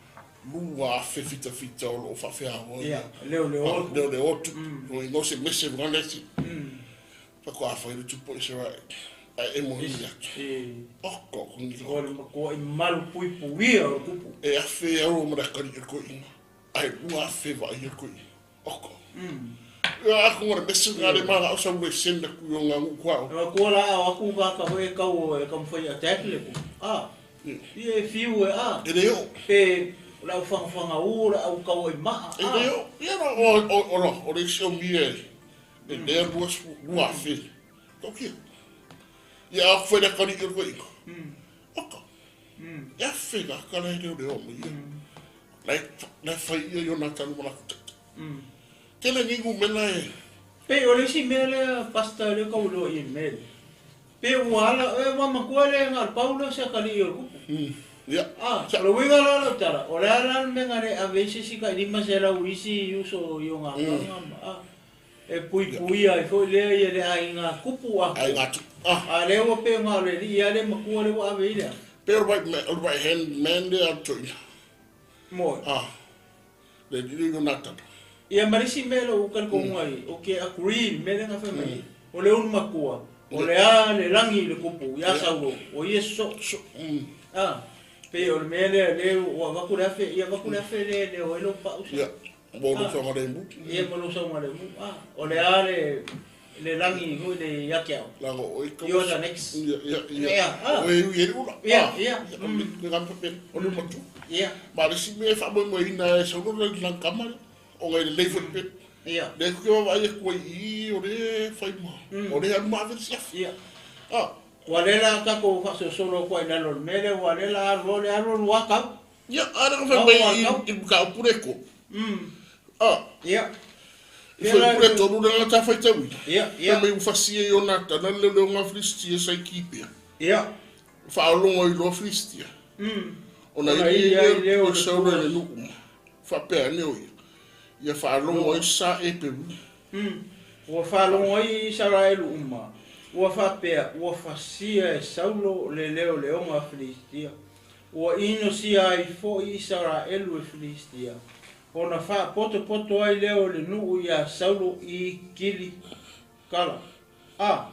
Lua afe fita fita o lo fa fea o. Ia, leo leo. Leo leo tu. No ingo se mese ngale si. Pa ko afa i tu po Israel. E mo ia. O ko ko ni ko le ko i malu pui pui o kupu. E afe au mo ka ni ko i. Ai lua afe va i ko i. O ko. Ia ko ngore mese ngale ma o sa we senda ku yo nga ku au. O ko la o ku ka ka e kau e ka mfai attack le ku. Ah. Ia e fiu e a. E leo. Pe la u fanga fanga u la au kau i ma. E leo. Ia o o o lo o le sio mi e. E le lua lua afe. Toki. Ia a fue le kari ko i. Oka. Ia fe ka ka le leo leo mo ia. La la fa ia yo na tanu la. Tele ngi mela e. Pe o le si mele pasta le kau lo i mele. Pe wala e wa makua le ngal Paulo se kali o kupu. Ia. Ah, lo winga la la tala. O la la me ngare a vesi si ka lima se la uisi uso yo nga nga. E pui pui ai foi le ia le ai nga kupu a. Ai nga tu. Ah. A le o pe nga le ia le makua le wa ve ile. Pe o right hand man le a tu. Mo. Ah. Le di yo nata. Ia marisi mele o kal ko ngai o ke agree mele nga fa mai. O le un makua. O le a le langi le kupu ia saulo. O ia so. Ah. Pe o le mele le o va ku le afe ia va ku le afe le le o lo pa usa. Ia. Mo lo sa ngare mu. Ia mo lo sa ngare mu. Ah, o le a le le langi hui le ia ke au. La o i ko. Yo the next. Ia ia ia. O e i ula. Ia ia. Le ga pe o le matu. Ia. Ma le si me fa mo mo ina e so lo le lang kama. O ngai le fo pe. Ia. Le ku va ai ku i o le fai mo. O le ma ve se. Ia. Ah. Wa le la ka ko fa so solo ko ina lo mele wa le la ro le ro wa ka. Ia ara fa mai i ka pure ko. Ah. Ia. I foi pure tonu le ta fai tau. Ia, ia. Me ufasia i ona tana le le nga Filistia sai kipia. Ia. Fa longo i lo Filistia. Ona i le o saulo le nu. Fa pe ne o ia. Ia fa longo i sa e pe. Ua fa longo i Israel uma. Ua fa pe ua fasia e saulo le leo le nga Filistia. Ua ino sia ai fo Israel e Filistia. Ona fa poto poto ai leo le nuu ia Saulo i kili. Kala. A.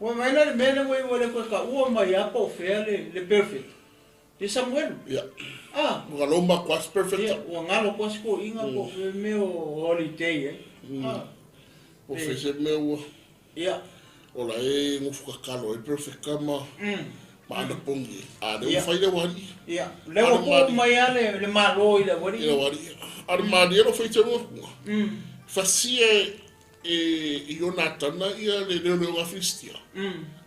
Ua mai la le mea lea ua iu ai le koe taua mai lava po o fea le perfect. I Samuelu. Ia. A. Ua galo ma kuasi perfect. Ia, ua galo kuasi toeaiina po o fea mea o holiday ai. A. Po o fea se mea ua. Ia. O la e nofo kakalo ai perfect ma ma anapogi. A lea ua fai le aualii. Ia. Lea ua tuu mai lava le Malo i le aualii. I le aualii. A o le malie o faitauga atuga, fasia e Ionatana ia le leoleoga Filistia,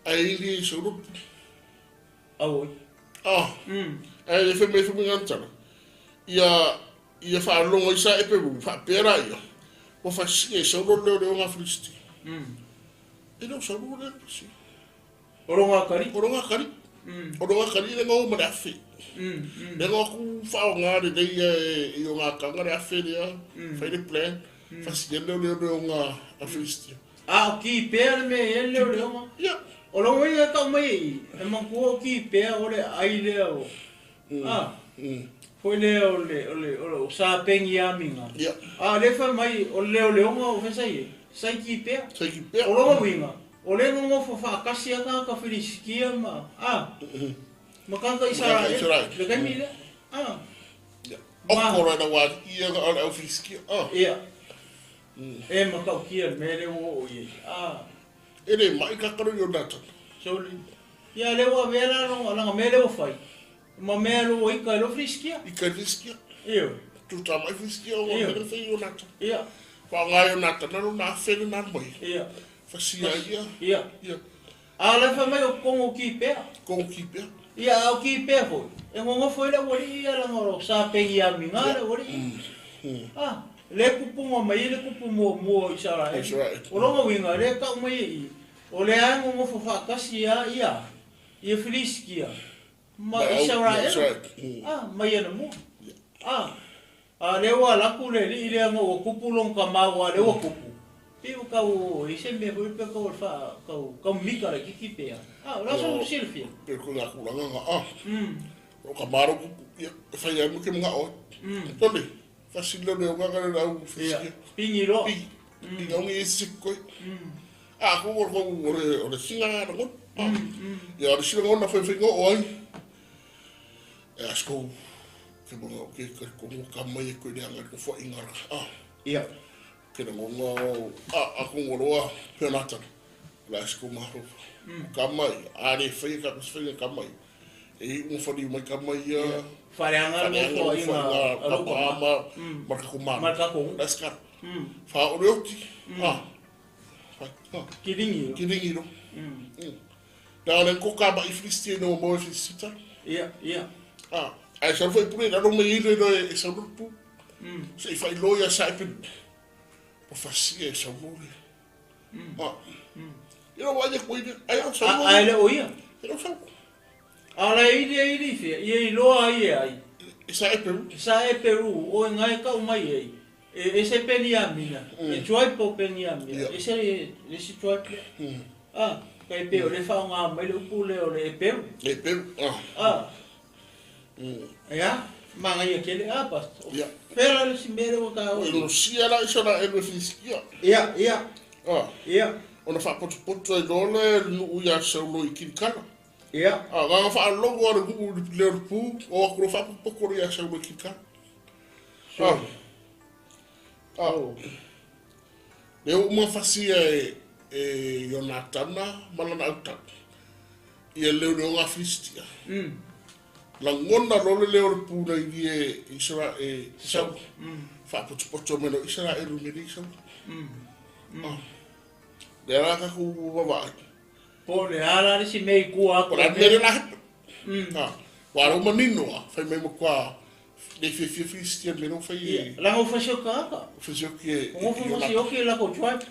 ae ili i Saulo. Auoi. Ah. Ae le fai mai fai mai Ionatana, ia ia faalogo ai sa epe faapea laia, ua fasia e Saulo le leoleoga Filistia. E le o Saulo lea na fasia. O lona atalii. O lona atalii. O lona atalii lea na o ma le afe. Lea na o atu faaaoga lelei e Ionatana le afe lea, fai le plan, fasia le leoleoga a Filistia. A o kipea le mea e i ai le leoleoga. Ia. O lona uiga e tau mai e i, e manatua o kipea o le aai lea o, a, foi lea o le, o le, o sa Peniamina. Ia. A o lea e fai mai o le leoleoga o fea sa i ai? Sa i Kipea. Sa i Kipea. O lona uiga, o lea e nonofo faatasi lava tagata Filisitia ma, a, ma tagata Isaraelu i le taimi lea. A. Ia. Oko loa ina ua alii ia o le au Filisitia. A. Ia. E matautia le mea lea ua oo i ai. A. E le mai kakalo Ionatana. Soli. Ia, lea ua avea la lona mea lea ua fai, ma mea lua ika e lo Filisitia. Ika e Filisitia. Ioe. Tuta mai Filisitia o mea na fai Ionatana. Ia. Faaaoga Ionatana lona afe lena mai. Ia. Fasia ia. Ia. Ia. A o la e fai mai o totonu o Kipea. Totonu o Kipea. Ia, a o Kipea foi, e nonofo ai le aualii ia leaga o sa Peniamina le aualii. A, lea e kupuga mai ai le kupu muamua o Isaraelu. O lona uiga, lea e tau mai e i, o lea lava e nonofo faatasi lava ia, ia Filisitia ma Isaraelu, a, mai anamua. A, a lea ua alu atu le alii lea ona ua tupu lona tama aua lea ua tupu, pei ua tau i ai se mea foi pe tau o le faa, tau, tau mika laitiiti pe a. A, o le a sou silafia? Pei ko ngā tūranga ngā a. O ka māro kupu, ia, e whai ai mo ke mga oe. Tole, whasi leo leo ngā ngā rau Ia, whisikia. pingi loa. Pingi, pingi ongi e sik koe. A, ko o ko o le, o le singa ngā rangon. A, ia, o le singa ngona whai whai ngō o ai. E asko, ke mga o ke ka ko ngō ka mai e koe lea ngā ko whai ngā ra. A, Ia. ke na ngō o, a, a ko ngō roa, peo nātana. La asko māro. Ka mai, a re whai ka whai ka mai. E i unga whari mai ka mai ia. Whareanga Whareanga ngō ngō whai ngā ngā papa ma, ma ka kumana. Ma ka kongu. La asko. Wha ore oti. A. Whai. A. Ki ringi ro. Ki ringi ro. Nā le ko ka mai Filistia no mo Filistia. Ia, ia. A. Ai sa foi pure raro mai ile no e sa rupu. Se i whai loia sa e pinu. Po fasia e sa mole. A. Ia wa ia koe ai au sa A, a le o ia. E o sa. A la ili e ili fia, ia i loa ai e ai. E sa e peru. Sa e peru, o e ngai kau mai ei. E, e se Peniamina, e tribe o Peniamina, Ia. e se le si tribe lea. A, kai pe o le whaonga mai le upu le o le e peru. E peru. A. A. Ia, manga ia kele, a pastor. Ia. Fera le si mere o ka O o. e no sia la isa la e no Filistia. Ia, ia, A. ia, Ona whapotopoto e lole nuu ia saulo i Kirikala. ia. A ngā whaalongo a le nuu le le pū, o akuro whapopoko ia saulo i Kirikala. A. A. Le o uma fasia e, e Ionatana malana autana. Ia leo leo ngā Filistia. Langona lole leo le pū na i e Isra e Saulo. Whapotopoto meno Isra e rumere i Saulo. A. Le rā ka ku wawai. Po le ala le si mei kua Ko la mere la hepe. Ha. Wa ro manino a, whai mai mo kwa le fia fia Filistia me no whai e Langa o fasio kaka. fasio ki e O ngo fasio ki la ko tribe.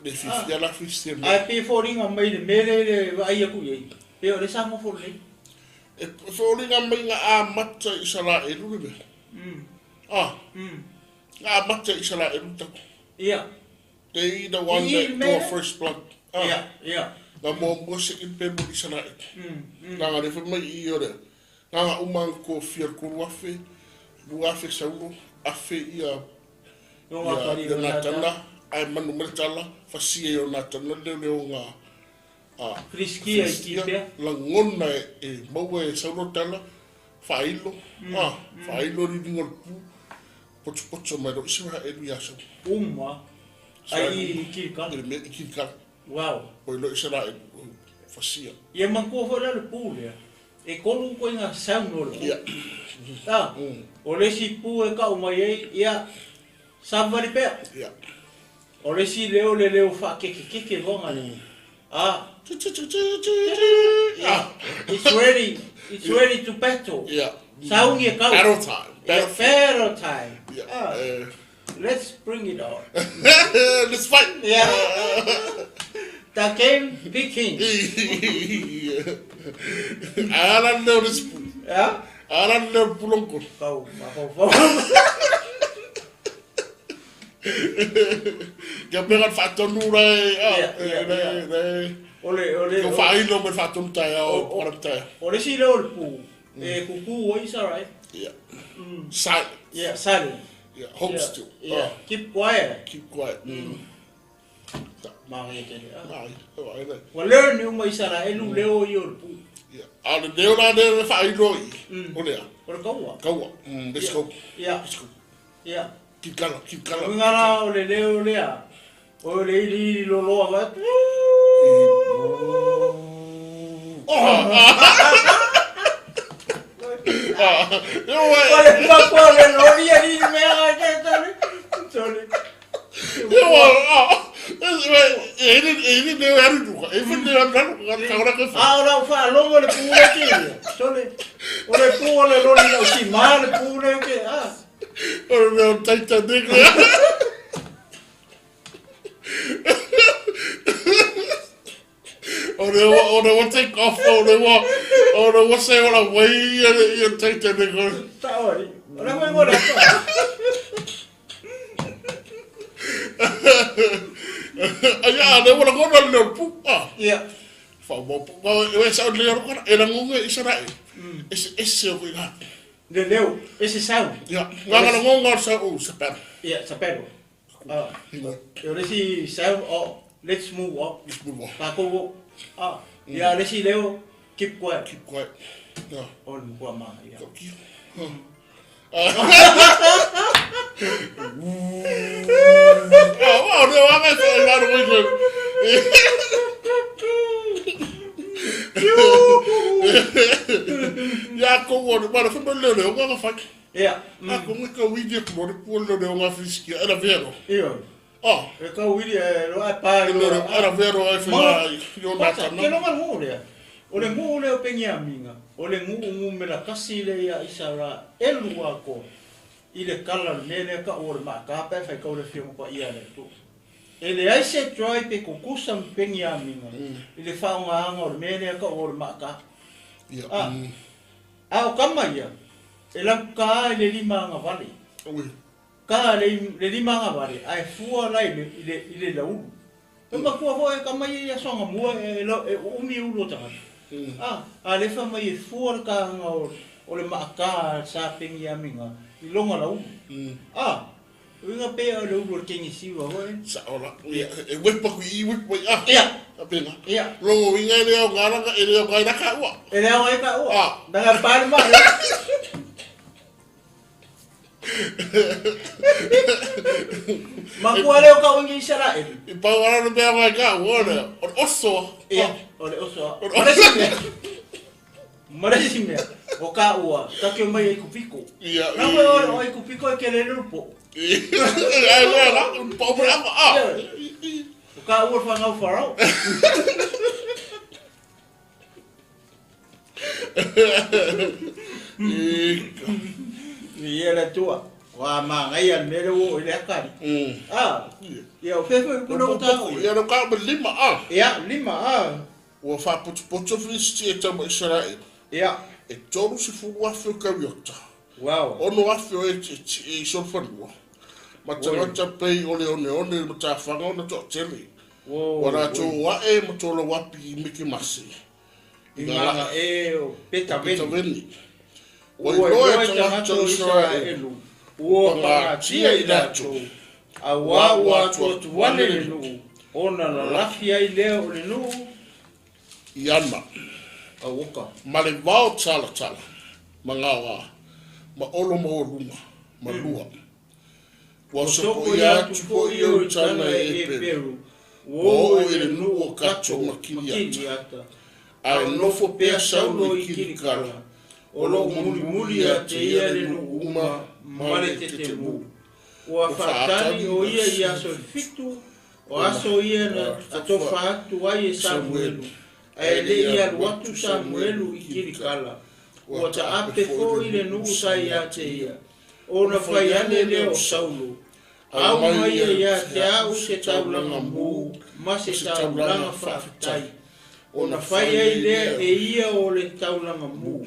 Le fia fia la Filistia me. Ai pe fo ringa mai le mere le ai aku iei. Pe o le sa mo fo le. E whaoringa mai ngā a mata i sala e rure me. Ah. Ngā a mata i sala e rure taku. Ia. They the one I that draw mere? first blood. Ah. Ia, ia. Ngā mua mua se i pe mo i sala e. Nā ngā rewha mai i ore. Nā ngā umanga ko fia kuru afe, lua afe saulo, afe ia No ngā kari ia o nā Natana, Ae manu mai le tala, fasia e Ionatana le leoleoga a Filistia i Kipea. Lagona e maua e Saulo tala, faailo, a, faailo le liliga o le pu, potopoto mai loa Isaraelu ia Saulo. Uma ai i Kilikala. I le mea i Kilikala. Wow. Ua iloa Isaraelu, fasia. Ia manatua foi la le pu lea, e tolu ituaiga sound o le pu. Ia. A, o le isi pu e tau mai ai, ia, savavali pea. Ia. O le isi leo le leo faakekekeke loa mm. Ah. Yeah. It's ready. It's ready to battle. Yeah. Sauni e kau. Battle time. Battle, battle time. Yeah. Ah. Let's bring it on. Let's fight. Yeah. The game begins. Ala leo le sipu. Yeah. Ala leo pulongo. Kau, ma Kia mea ngā whaatonu rai. Yeah, yeah. Ole, ole. Ko whailo me whaatonu tai ao, o. O le si leo le pu. E kuku o Israel. Yeah. Silent. Yeah, silent. Yeah, hold still. Yeah. Keep quiet. Keep quiet. Māngai tele. Māngai. Wa leo ni uma Israelu leo i o le pu. Yeah. A le leo la leo le whailo i. O lea. O le kaua. Kaua. Let's go. Yeah. Let's go. Yeah. Keep kala, keep kala. Ngara o le leo lea. O le ili ili loloa wa. Oh! O le papo le lori a ni mea ga ke tole. Tole. E le aru duka. E fai le aru duka ka ora ke fa. A o la fa longo le pu le ke. Tole. O le pu o le lori la si ma le pu le ke. Ah. O le Titanic. O le take off, o le se o la wai e Titanic. Ta ori. O le ngora. Ai a le wala ngona le pu. Ah. Yeah. Fa mo e sa le ro e la ngonga Israel. Ese ese o ina. Le leo, ese sound. Yeah. Nga ngonga sa o sa pero. Yeah, sa pero. Ah. Eu le si sound oh, let's move up. Let's move on. Pa ko ah. Ya le si leo keep quiet. Keep quiet. Yeah. O le kwa ma. Yeah. Ah, oh, no, I'm not saying that Ya ko wo ma fa le le o ga fa. Yeah. A ko ngi ka widi ko le po le o ga fiski era vero. Io. Ah, e ka widi lo a pa lo era vero ai fa yo na ta. Ke lo ga mo le. O le mo le o pengia minga. O le ngu ngu me la kasi le ia isara elua ko. I le kala le le ka o le ma ka pa fa ka o le fio pa ia le tu. E le ai se try pe kukusa pengia minga. I le fa nga nga o le le ka o le ma ka. Yeah. Ah. A o kama ia. E la ka le lima nga vale. Oi. Ka le lima nga vale. Ai fua la i le laulu. E makua ho e kama ia songa mua e umi ulo tanga. Ah, a le fa mai e fua ka nga o le ma ka sa pengia minga. I longa laulu. Ah. Uinga pe o le ulu o kengi siwa ho e. Sa ola. E wepa ku i wepa ah. Ia. Apena. Ia. Longo inga le au ngara e le au ngai ka ua. E le au ngai ka ua. Ah. Danga palma. Makua leo ka uinga Israel. I pau ara le mea ngai ka ua le. O le oso. Ia. O le oso. O le simea. Mare simea. O ka ua. Take mai e kupiko. Ia. Na koe o e kupiko e ke le lupo. Ai le la. Pau mea ah. O ka ua whangau wharau. Ia le tua. Wa mangai al mele wo ile akari. Ah. Ia o fefe ko no ta. Ia no ka lima ah. Ia lima ah. Ua fa potopoto Filisti e tau Israel. Ia. E tolu si fulu afe o kawiota. Wow. Ono afe o e i solfanua. Ma tangata pei o le one one ma ta whanga ona toa tele. Wow. Wa rātou wae ma tōla wapi i Mikimasi. I ngā e o Petaveni. Ua iloa e tagata o Israelu. Ua pagatia i latou. Auā ua atuatuale le nuu, ona lalafi ai lea o le nuu i ana. Auoka. Ma le vao talatala, ma gaoā, ma olo maualuga, ma lua. Ua sopoia atu foi ou tana e Eperu, ua oo i le nuu o Kato ma Kiriata. Ae nofo pea Saulo i Kilikala, o loo mulimuli ia te ia le nuu uma ma le tetemu. Ua faatali o ia i aso e fitu, o aso ia na atofa atu ai e Samuelu, ae le i alu atu Samuelu i Kilikala, ua taape foi le nuu sa ia te ia. Ona fai ane lea o Saulo, Aumaia ia te au se taulaga mū ma se taulaga faafetai. Ona fai ai lea e ia o le taulaga mū.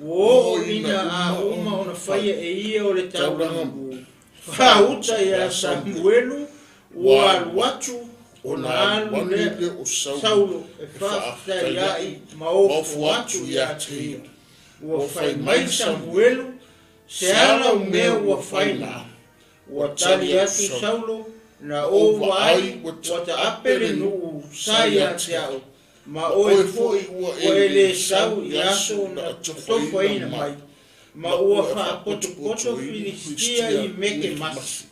Ua oo ina a uma ona faia e ia o le taulaga mū, faauta iā Samuelu, ua alu atu, ona alu lea o Saulo e faafetaiaʻi ma ofo atu iā te ia. Ua fai mai Samuelu, Se ala o mea ua fai na? Ua tali atu Saulo, Na ou vaai ua taape le nuu sa ia te au, ma oe foi ua e le sau i aso na tofaina mai, ma ua faapotopoto Filistia i Mekemasi.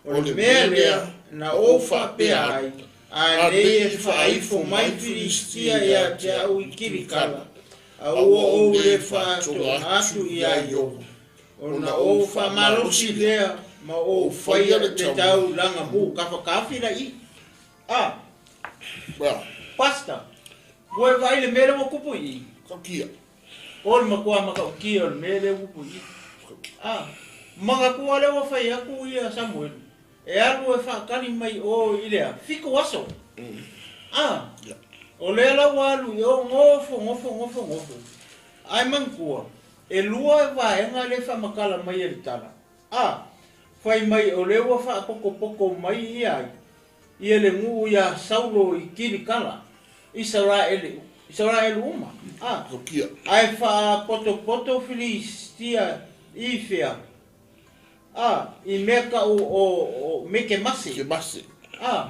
O le mea lea na ou faapea ai, A nei e faaifo mai Filistia ia te au i Kilikala, a ua ou le faatoa atu iā Ioba, ona ou faamalosi lea ma ou faia le taulaga mū kafakafi la i. A. Pastor, ua e vaai i le mea lea ua tupu i i? Kaukia. O le matua matautia o le mea lea ua tupu i i. A. Manatua lea ua fai atu ia Samuelu, e alu e faatali mai o i le a? Fitu aso. A. O lea la ua alu i o, nofo, nofo, nofo, nofo. Ae manatua, e lua vaega lea e faamatala mai e le tala. A. Fai mai o lea ua faapotopoto mai ia ai ia le nuu iā Saulo i Kilikala, Isaraelu, Isaraelu uma. A. Ae faapotopoto Filistia i fea? A, i mea kau o, o Mekemase. Mekemase. A,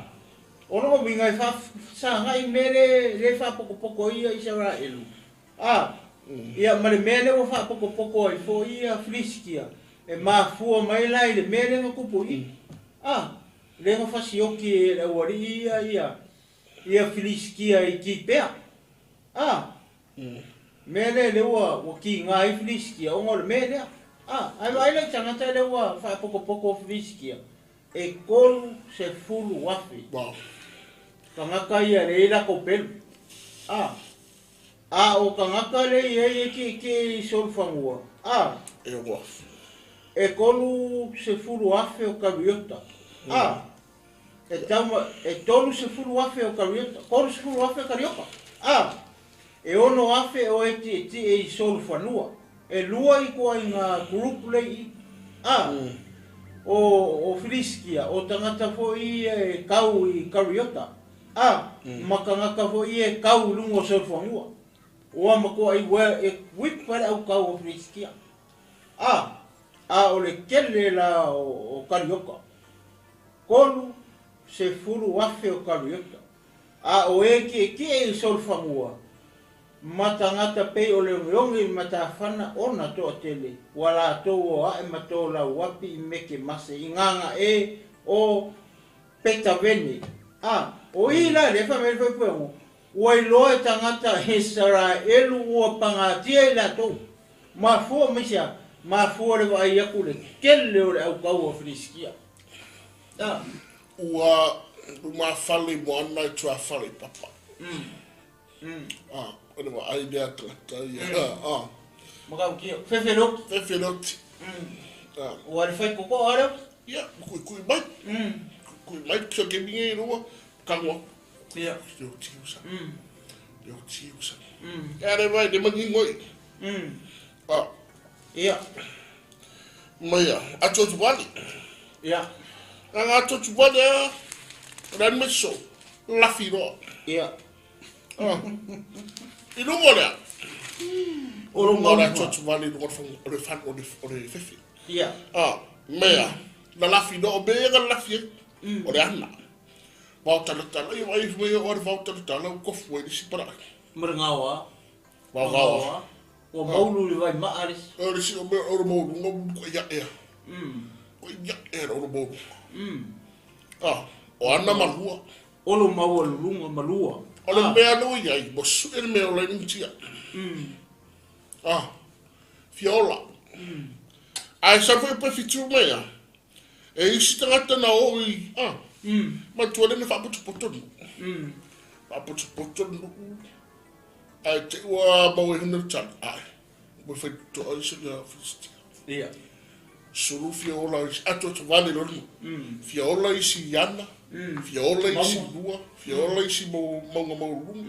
o lona uiga e faasagai mea le, le faapotopoto ai ia Isaraelu. A, ia ma le mea lea ua faapotopoto ai foi ia Filistia, e mafua mai la i le mea lea na tupu i i. A, lea na fasioki e le aualii ia, ia, ia Filistia i Kipea. A, mea lea lea ua, ua kiga ai Filistia ona o le mea lea. A, ae vaai la i tagata lea ua faapotopoto Filistia, e 30,000. Wow. Tagata ia e leai latou pelu. A, a o tagata lea e i ai e tietie i solofanua, a, E 6,000. E 30,000 o kariota. A, e tau ma, e 30,000 o kariota, 30,000 karioka. A, e 6,000 o e tietie i solofanua. E lua ituaiga group lea i i. A, o, o Filistia, o tagata foi ia e kau i kariota. A, ma tagata foi ia e kau i luga o solofanua. Ua matuai well equipped le au kau o Filistia. A, a o le tele la o karioka, 30,000 o kariota, a o e tietie i solofanua ma tagata pei o le ogeoge i le matafana ona toatele, ua latou o ae ma tolauapi i Mekemase i gagae o Petavene. A, o i la lea fai mai le faipue ua iloa e tagata Isaraelu ua pagatia i latou. Mafua mai se a? Mafua le vaai atu le tele o le au kaua Filistia. A. Ua lumafale i moana i tuafale i papa. A, o le vaai lea tagata ia. A. Matautia. Fefeloti. Fefeloti. A. Ua le fai koko a leo? Ia, kuikui mai. Kuikui mai, so ke mingi i lua, kango. Ia. Leo tiusa. Leo tiusa. E are vai, le mangingo i. A. Ia. Mai a, atu wali. Ia. Nga atu wali a, ran meso, lafi roa. Ia. I lunga o lea. O lunga o le atu wali, lunga o le fan, o le fefe. Ia. A, mea. Lalafi no o mea ia ka lalafi ai. O le ana. Vao talatala, ia vaai mai o le vao talatala ua tofu ai le isi palai. Ma le gaoa. Vao gaoa. Ua maulu i le vaimaa le isi. O le isi o mea o le maualuga ua koʻi aʻe a. Koʻi aʻe o le maualuga. Ah, o ana ma lua. O lo maualuluga ma lua. O le mea lea ua i ai, ua sue le mea o la e mutia. Ah, fia ola. Ae sau foi pe fitu mai a. E isi tagata na oo i, ah, matua le me faapotopoto le nuu. Faapotopoto le nuu, ae te i ua maua ai huna le tali, ae, ua fai totoa ai se mea Filistia. Ia. Sulu fia ola isi, atu atu vale loa le nuu. Fia ola isi i ana, fia ola isi i lua, fia ola isi mauga maualuluga,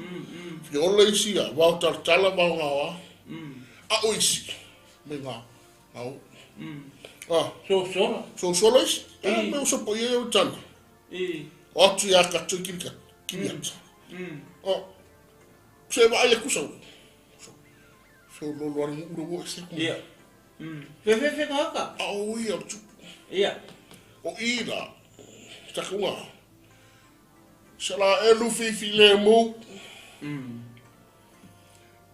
fia ola isi ia, vao talatala, vao gaoa. A o isi, mai ga, gao. Ah. Sosola. Sosola isi. E, me o sopo ia o tana. O atu ia ka tui kiri ka, kiri ata. O, se vaai aku sau. Se o lolo ale nuu le ua ese ku. Ia. Fefe kaka. A o ia o tupu. Ia. O i la, takunga. Se la elu fifi le mu.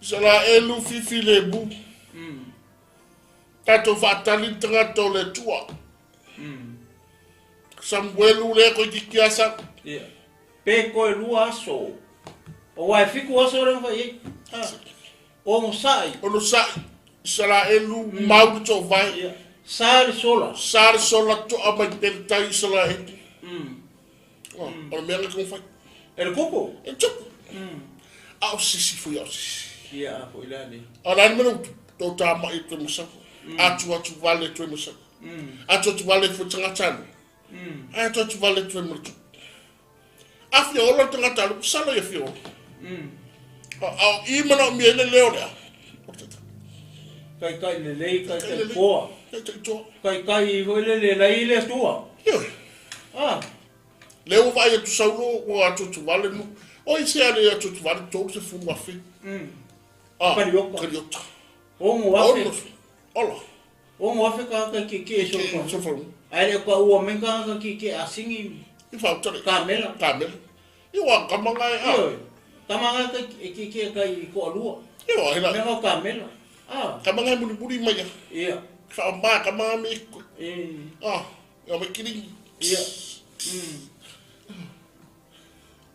Se la elu fifi le mu. Tatou faatali le tagata o le Atua. Samuelu lea koe kiki asa. Ia. Pe koe lua aso. O wae fiku aso lea fai ai. Ah. Ono sai. Ono sai. Isaraelu mau le toavae. Ia. Sa le sola. Sa le sola toa mai peletai Isaraelu. O le mea lea fai. E le kupu. E tupu. A o sisi foi a o sisi. Ia a foi la le. O la mea tō tā mai toe masau. Atu atu vale toe masau. Atu atu vale foi tagata alu. Atu atu vale toe masau. A fia ola le tagata alu, sala ia fia ola. A o i mana o mia le leo lea. Kai kai lelei, kai kai toa. Kai kai toa. Kai kai foi le le lai le tua. Ioe. Ah. Lea ua vaai atu Saulo ua atu atu vale nu. O i se ale atu atu vale tolu se fulu afe. Ah, Kariota. Kariota. Ono afe. Ono. Ola. Ono afe ka ka ki ki e so. So fa. Ai le ka ua men ka ka ki ki asingi. I fa tale. Kamela. Kamela. I wa kamanga e a. Ioe. Kamanga ka ki ki ka i ko alua. I wa hela. Me ka kamela. Ah. Kamanga e muri muri mai. Ia. Fa ma kamanga me. E. Ah, ia me kiri. Ia.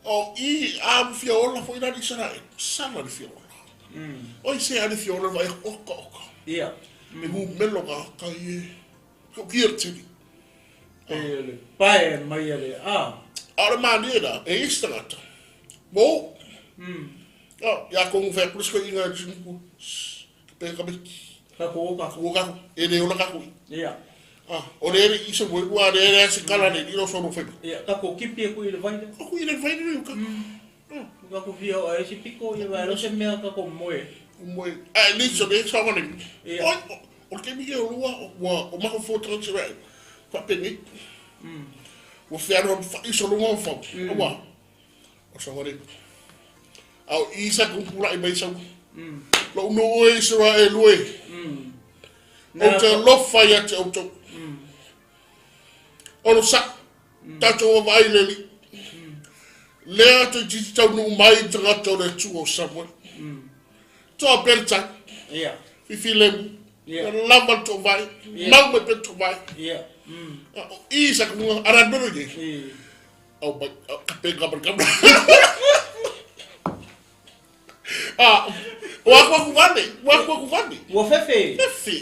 O i a fia ola foi na Israel. Sala le fia ola. O i se ale fia ola vai oka oka. Ia. Me hu melo ka ka i. Ko ki e tini. E le pae mai ale a. A o le mani la e isi tagata. Mo. Ah, ia ko ngu fai kulis ko inga tini ku. Pe ka me. Ka ko ka. Ko ka e le ola ka ku. Ia. Ah, o le ere i se mo ua le ere se kala le iro so no fai. Ia, ka ko kipi e ku i le vai. Ka ku i le vai le ka. Ka ko fia o e si piko i vai lo se mea ka ko moe. Moe. A le so le sa ngone. Ia. O o ke mi o lua ua o ma fo tra tira. Fa pe ni. Ua fia ro fa i so lunga fa. Ua. O sa ngone. Au i sa ku pula i mai sa. Lo no e Israel e. O te alofa ia te outou. O lo sa, tatou vaavaai le Alii. Lea toeitiiti taunuu mai i tagata o le Atua o Samuele. Toa pea le tai. Ia. Fifi lemu. Ia. Lava le toovae. Ia. Mau mai pea le toovae. Ia. O i sa kuga, ara mero i. I. Au mai, ka penga mai kamera. Ah, o aku aku vale, o aku aku vale. Ua fefe. Fefe.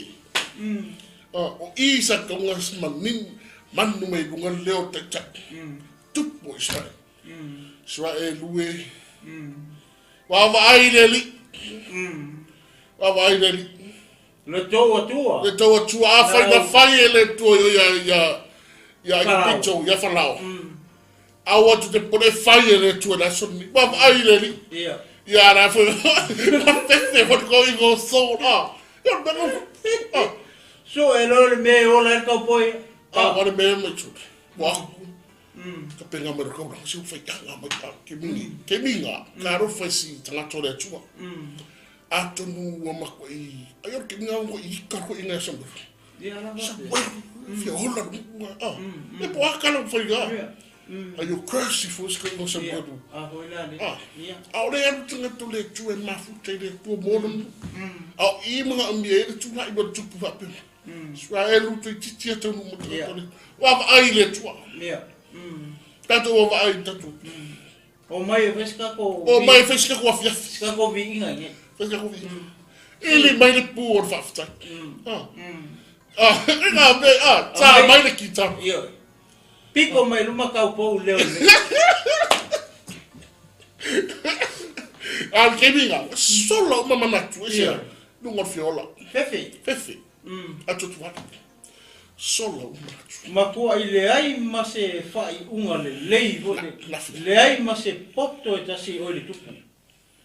O i sa kaunga manin, manu mai lunga leo taitai. Tupu o Israel. Israel ue. Vaavaai le Alii. Vaavaai le Alii. Le tou Atua. Le tou Atua. Afai na fai e le Atua ia ia ia Aikupito, ia Farao. Au atu te pone fai e le Atua le aso lenei. Vaavaai le Alii. Ia. Ia la foi. Fefe foi ko i go so la. Ia me go. So e lo le me o la ka poi. Ah, wa le me me chu. Wa. Ka penga me ko la si fai ka mai ka ke mingi. Ke minga. Ka ro fai si tagata o le Atua. Atonu ua mako i ai o ke minga ko i ka ko i nga sa. Ia la Sa. va. Fia ola le nu'u a. E po a kala fai ga. A yo curse fo se ko sa mo. A hoi la le. A o le alu tagata o le Atua e mafuta i le Atua mo le nuu. A o i manaomia ai le tulai ma le tupu faapena. Israelu toeitiiti a taunuu ma tagata o le Atua. Ua vaai i le Atua. Tatou ua vaai i le tatou Atua. Omai e fai se tatou. Omai e fai se tatou afiafi. Se tatou viiga i nei. Fai se tatou viiga. Ili mai le pu o le faafetai. Ah. Ah, nga me ah, ta mai le kita. Ioe. Piko mai luma kau pou leo nei. A le taimi nga, sola uma manatu, e sea, luga o le fiola. Fefe. Fefe. Atu atu atu. Sola uma manatu. Matuai leai ma se faaiuga lelei foi le, leai ma se poto e tasi i oe le tupu.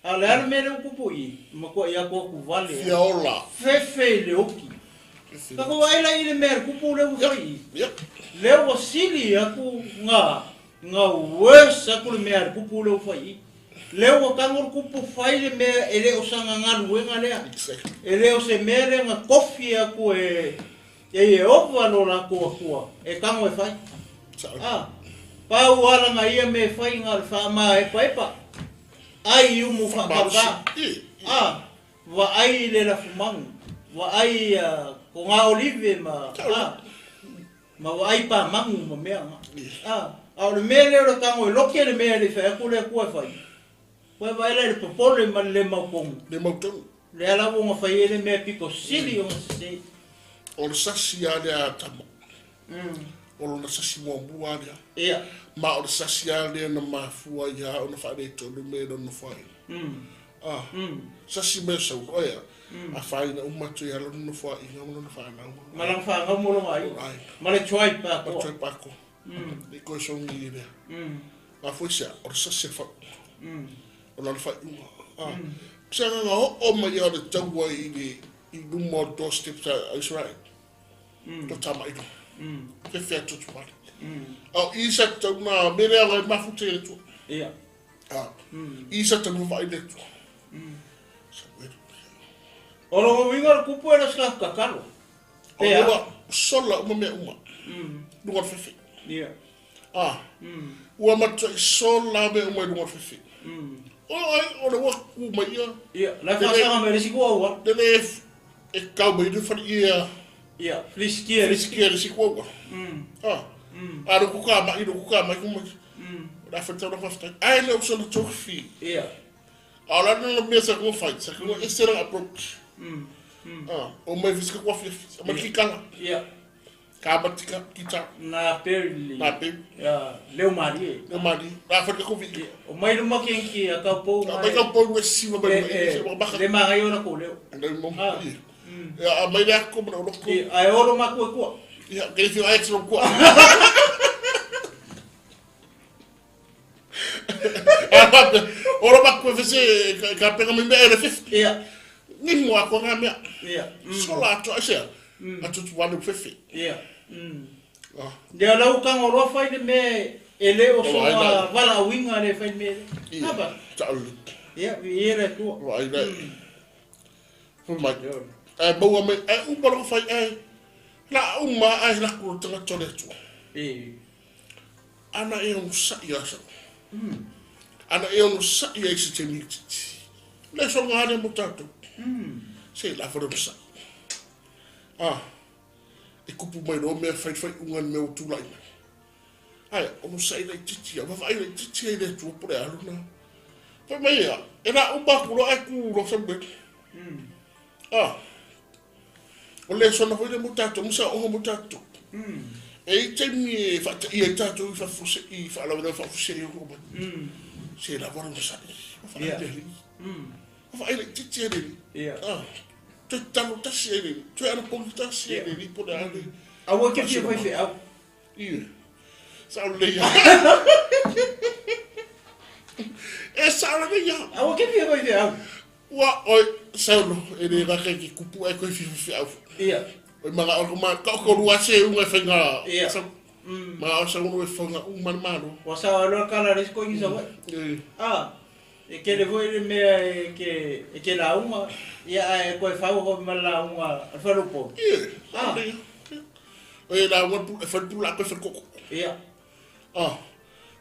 A o le a le mea lea ua tupu i i? Matuai atu atu vale a. Fiola. Fefe i le oki. Tatou vaai la i le mea a le tupu lea ua fai i i. Lea ua sili atu nga nga worse atu le mea a le tupu lea ua fai i i. Lea ua tago le tupu fai le mea e le o sana galuega lea. E le o se mea lea na tofi atu e e Ieova lo latou Atua e tago e fai. A, pau ala na ia mea e fai na o le faamaepaepa, ai i umu faapapa. A, vaai i le lafumanu, vaai ko nga olive ma, a, ma vaai pamanu ma mea na. A, a o le mea lea o le tago e loke le mea e le i fai atu le Atua e fai. Koe vaai la i le popole ma le le mautonu. Le mautonu. Lea la ua ona fai ai le mea pito sili ona sese. O le sasi lava lea a Tama. O lona sasi muamua lava lea. Ia. Ma o le sasi lava lea na mafua ai lava ona faaletonu mea i lona nofoaiga. A, sasi mai o Saulo, ae a? Afaina uma atu ia lona nofoaiga ma lona fanau. Ma lana fanau ma lona aiga. Ma le tribe atoa. Ma le tribe atoa. Le i koe sogi lea. Mafua i se a? O le sasi a faaiuga. O lana faaiuga. A. Se agaga oo mai ia o le taua i le i luma o le doorstep a Israel. To tama i luma. Fefe atu atu pale. A o i sa tau na mele anga e mafuta i le Atua. Ia. A. I sa tau vavaai le Atua. Sa wero. O lona uiga o le kupu e le o se kakalo. O le ua sola uma mea uma. Luga o le fefe. Ia. A. Ua matuai sola mea uma i luga o le fefe. O ai, o le ua ku mai ia. Ia, la e faasaga mai le isi kuaua. Le le e kau mai le fale ia. Ia, Filistia. Filistia le isi kuaua. A. A le kuka mai, le kuka mai ku mai. O le a whai taura whawhtai. Ai le o sola tōki. Ia. A o la nanga mea sa kua whai, sa kua ese ranga approach. Ah, o mai fisika kua fiafi, a mai ki kala. Ia. Ka matika ki ta. Na peri. Na peri. Ia, leo marie. Leo marie. Na whai ka vi. O mai luma ki ki a kau pou mai. A mai kau pou e siwa mai mai. E, le magai o na ko leo. Le mo. Ia, a mai le ako mana o loko. Ia, a e olo maku e kua. Ia, kei whio ai tino kua. Ora maku e whese, ka penga mai mea e le 50. Ia. Ni mo ako ngā mea. Ia. Sola atu ai sea. Atu tu wanu whewhe. Ia. Ia lau kanga roa whai le mea e le o soa wala auinga le whai mea le. Ia. Ta'ulu. Ia, i le tua. Wai le. Mai. E maua mai, e uma loko whai e. La uma ai la kuro tangata le atua. E. Ana e ono sa'i a sau. Ana e ono sa'i ai se taimi itiiti. Le so ngā rea mo tātou. Se la whare ono sa'i. Ah, e kupu mai roa mea whai whai unga ni mea o tūlai mai. Ai, ono sa'i la itiiti a, wawai la itiiti ai le atua pore aluna. Whai mai ea, e rā uma kuro ai kūro sa mea. Ah, o le sona foi le mo tātou, mo sa oho mo tātou. E i taimi e whaata ia i tātou i whafuse, i whaalawera whafuse i o mai. Se la wara mo sa'i, wawai le ri. Wawai le itiiti ai le ri. Ah, toe talo tasi ai le ri, toe anapogi tasi ai le ri, pore ale. Aua ke fia whai wheau. Ia, sao le ia. E sao le ia. Aua ke fia whai wheau. Ua, oi, saulo, e le raka ki kupu ai koe whiwhi whiau. Ia. Oi manga o ma ka ko rua se unga e whainga. Ia. Manga o saulo e whainga u mana malo. Ua sao aloa kala res koe ki sa wai. Ah, e kele foi le mea e ke e ke launga, ia ae koe whau hoi ma launga al whalupo. Ia. Ah. E la ua e fai pula koe fai koko. Ia. Ah.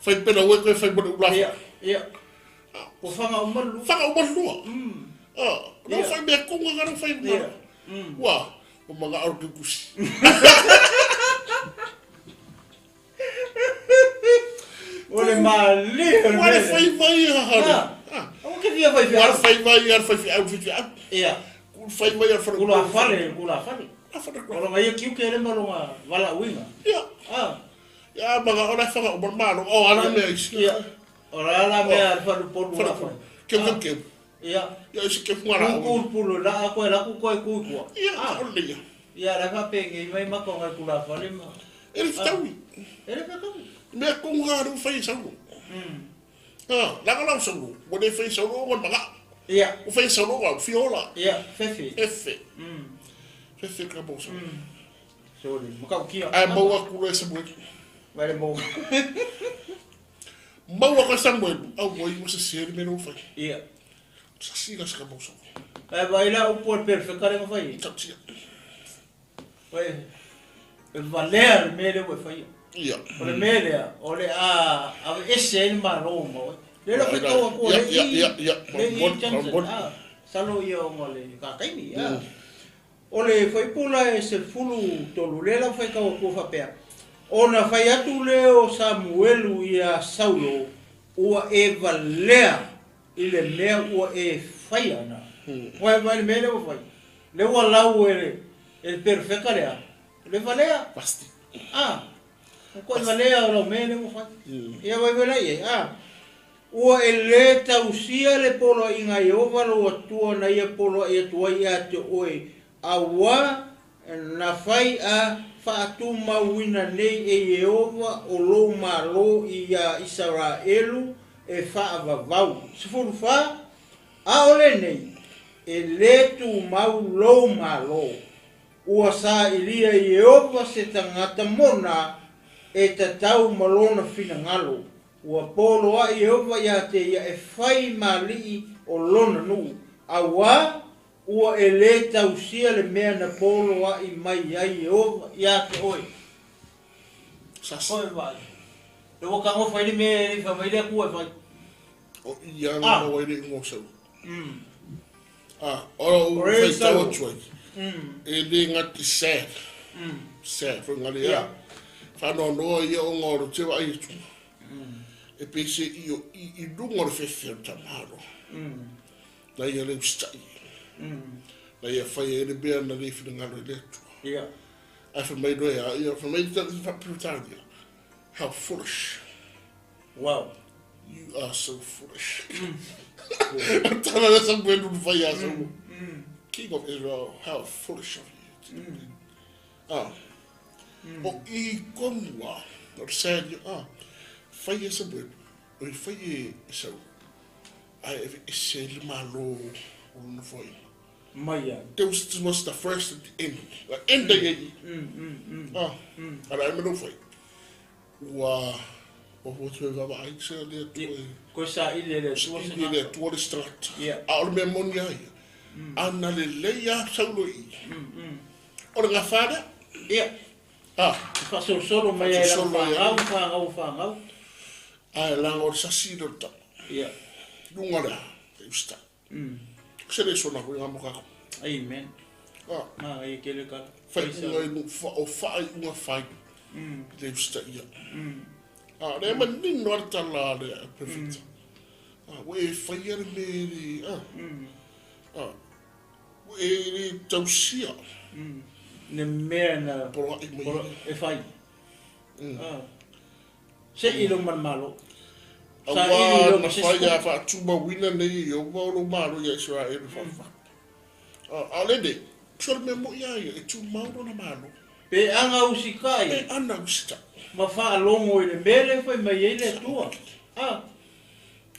Fai pena ue koe fai mo ula. Ia. Ia. Ko whanga o malu. Whanga o malu. Ah, no fai mea konga ka no fai mea. Ua, o manga au ke kusi. O le mali o le Ua le fai mai ha ha. Ah. O ke fia fai fia. Ua fai mai ar fai fia au fia au. Ia. Ku fai mai ar fai. Kula fale, kula fale. O longa ia kiu ke le malonga vala uinga. Ia. Ah. Ia manga ora whanga o malo. O ala mea isi. Ia. Ora ala mea falu polu la fai. Keu keu keu. Ia. Ia isi ke funga la. Ku pulu la ko la ku ko ku ku. Ia, o le ia. Ia la fa penge mai makonga kula fale ma. E le fitaui. E le fitaui. Mea konga aru fai saulo. Ah, la la saulo. Mo le fai saulo o manga. Ia. O fai saulo o fiola. Ia, fefe. Fefe. Fefe ka bo saulo. Sorry, maka kia. Ai maua ku le Samuel. Vai le mau. Maua ka Samuel. Au moi mo se seri me no fai. Ia. Sa sila sa ka bo saulo. Ai vai la o por perfect ka le fai. Tautia. Vai. E valea le mea lea ua e faia. Ia. O le mea lea, o le a ese ai le malo ma oe. Le la faitau aku le i. Ia, ia, Le i Johnson. Ah, salo ia o le kakaimi. Ah. O le faipula e se fulu tolu le la faitau aku faapea. Ona fai atu le o Samuelu ia Saulo ua e valea i le mea ua e faia na. Ua e vai le mea lea ua fai. Le ua lau e le perfeka lea. Le valea. Basti. Ah. Ko valea o lau mea le ua fai. Ia vai vai ia. Ah. Ua e le tausia le polo i ngai ova lo atua na ia polo ia tua ia te oe. Aua na fai a whaatumauina nei e Iehova o lou malo ia Israelu e whaavavau. Sefulu wha, a ole nei, e le tu mau lou malo. Ua sa ilia Iehova se tangata mona e tatau malona finangalo. Ua polo a Iehova ia te ia e whai malii o lona nuu. Aua, ua e le tausia le mea na polo a i mai ai Iehova ia te oe. Sasi. Oe vai. Le waka ngo whai le mea e wha mai le kua whai. O ia nga wai le ingo sau. Ah, ora u Ore whai tau sau. atu ai. E le ngati sad. Sad, whai ngari ia. Whanoa noa ia o ngā oro te wa ai atu. E pese i o i lunga o le whewhe o tamaro. Na ia le ustai. Na ia whai e le mea na le whina ngaro i le atua. Ia. Ai whai mai noe a ia, whai mai te whapirutania. How foolish. Wow. You are so foolish. Tana le Samuel nu whai a Samuel. King of Israel, how foolish of you. Ah. O i konua, o sad, ah, whai e Samuel, o i whai e Saul. Ai e se le malo o lona whai. Mai ai. This was the first and the end. The end of it. Ah, ara e manu whai. Ua, o hotu e wawa ai se le atua e. Koe sa ile le atua se Ile le atua le strat. Ia. A o le mea moni ai. Ana le lei a Saulo i. O le ngā whārea. Ia. Ah. Whasolosolo mai ai la Whasolosolo mai ai. whangau, whangau, whangau. Ai, langa o le sasi le tama. Ia. Lunga lea, te usta. Se le sona koe ngā mokako. Amen. Ah. Mā ngai ke le kala. Whai unga i nu, o whai unga whai. Le usta ia. Ah, le ma nino ar tala le perfect. Ah, we whai are me le, ah. Ah. We le tausia. Ne mea na Poro i mai. poro e whai. Ah. Se i lo man malo. Sa Aua i lo na ma se whai a whaatuma wina nei i o wao malo ia Israel whawha. Ah, a le ne, sore mea mo ia ia, e tū mauro na malo. Pe anga usikai. E ana usita. Ma whaalongo i le mele whai mai ei le atua. Ah.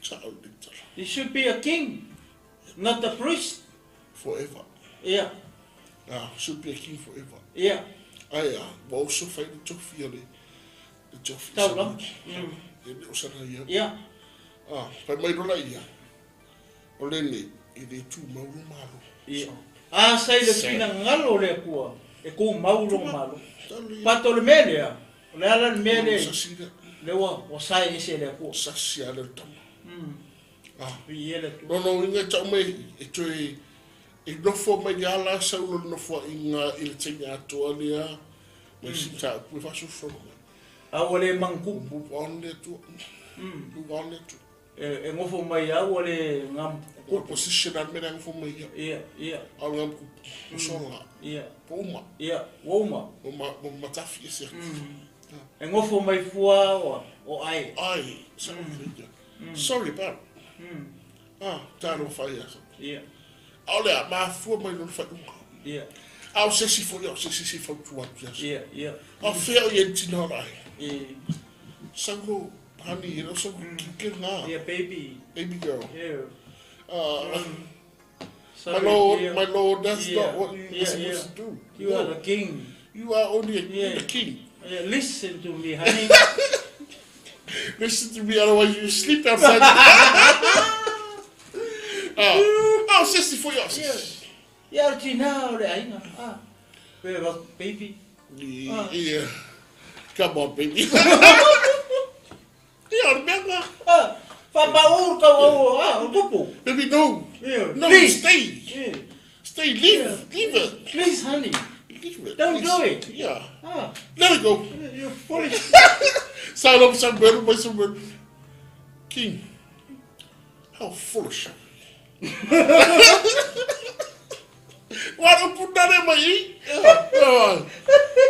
Sa au le tala. He should be a king, not a priest. Forever. Yeah. Ah, should be a king forever. Yeah. Ai a, wa oso whai le tofi a le tofi. Tau la. E le osana ia. Yeah. Ah, whai mai rola ia. O le ne, e le tū mauro malo. Yeah. Ah, sai le Sa. pina ngalo le akua. E tumau lona malo. Pato le mea lea, o le ala le mea lea, le ua sae ese le Atua. Sasi a le tama. Viia le Atua. Lona uiga e tau mai e toe e nofo mai le ala Saulo le nofoaiga i le taimi atoa lea ma isi mataupu e faasolosolo mai. A ua le magutupu. Move on le Atua. Move on le Atua. E nofo mai a ua le gamutupu. O position a le mea lea nofo mai ia. Ia, ia. A o le gamutupu, ua sola. Ia. Ua uma. Ia, ua uma. Ua matafi ese atu. E nofo mai fua o ai. Ai, sorry about it. Talofa ia. Ia. A o le a mafua mai lona faaiuga. Ia. A o se isi foi, o se isi fautua atu ia. Ia, ia. A o fea o ia i le tina o le aiga. Ia. Saulo, honey, e le o sau kike ngā. Ia, baby. Baby girl. Yeah. My lord, my lord, that's not what you are supposed to do. You are the king. You are only a king. Yeah, listen to me, honey. Listen to me, otherwise you sleep outside. Oh, sisi foi, oh, sisi. Ia, o tina o le aiga. Baby. Yeah. Come on, baby. Ia, o le mea ngā. Whapaur kau au, o tupu. Baby, no. No, please. Stay. Yeah. Stay, leave, leave it. Please, honey. Leave it. Don't please. do it. Yeah. Let it go. You're foolish. Sign up somewhere, by somewhere. King, how foolish. What a put that in my ear.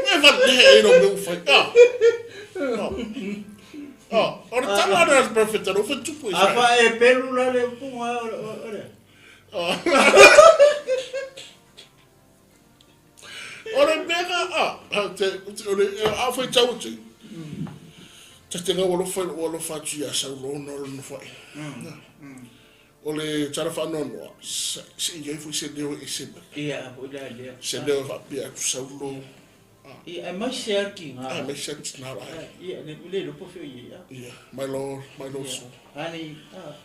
Never dare no milk fight. Oh, o le tala na perfect o fa tupu i. Afa e pelu la le punga o le. O le mega te o le a fa tau te. Te te ngau alofa o alofa atu ia Saulo ona o le nofai. O le tala whaanoanoa, se i ai foi se leo e se mai. Ia, o le lea. Se leo e whaapea atu Saulo. Ia, e mai se atu ngā. A, mai se atu ngā rai. Ia, ne le lupo whio ia. Ia, my lord, my lord soul. Honey,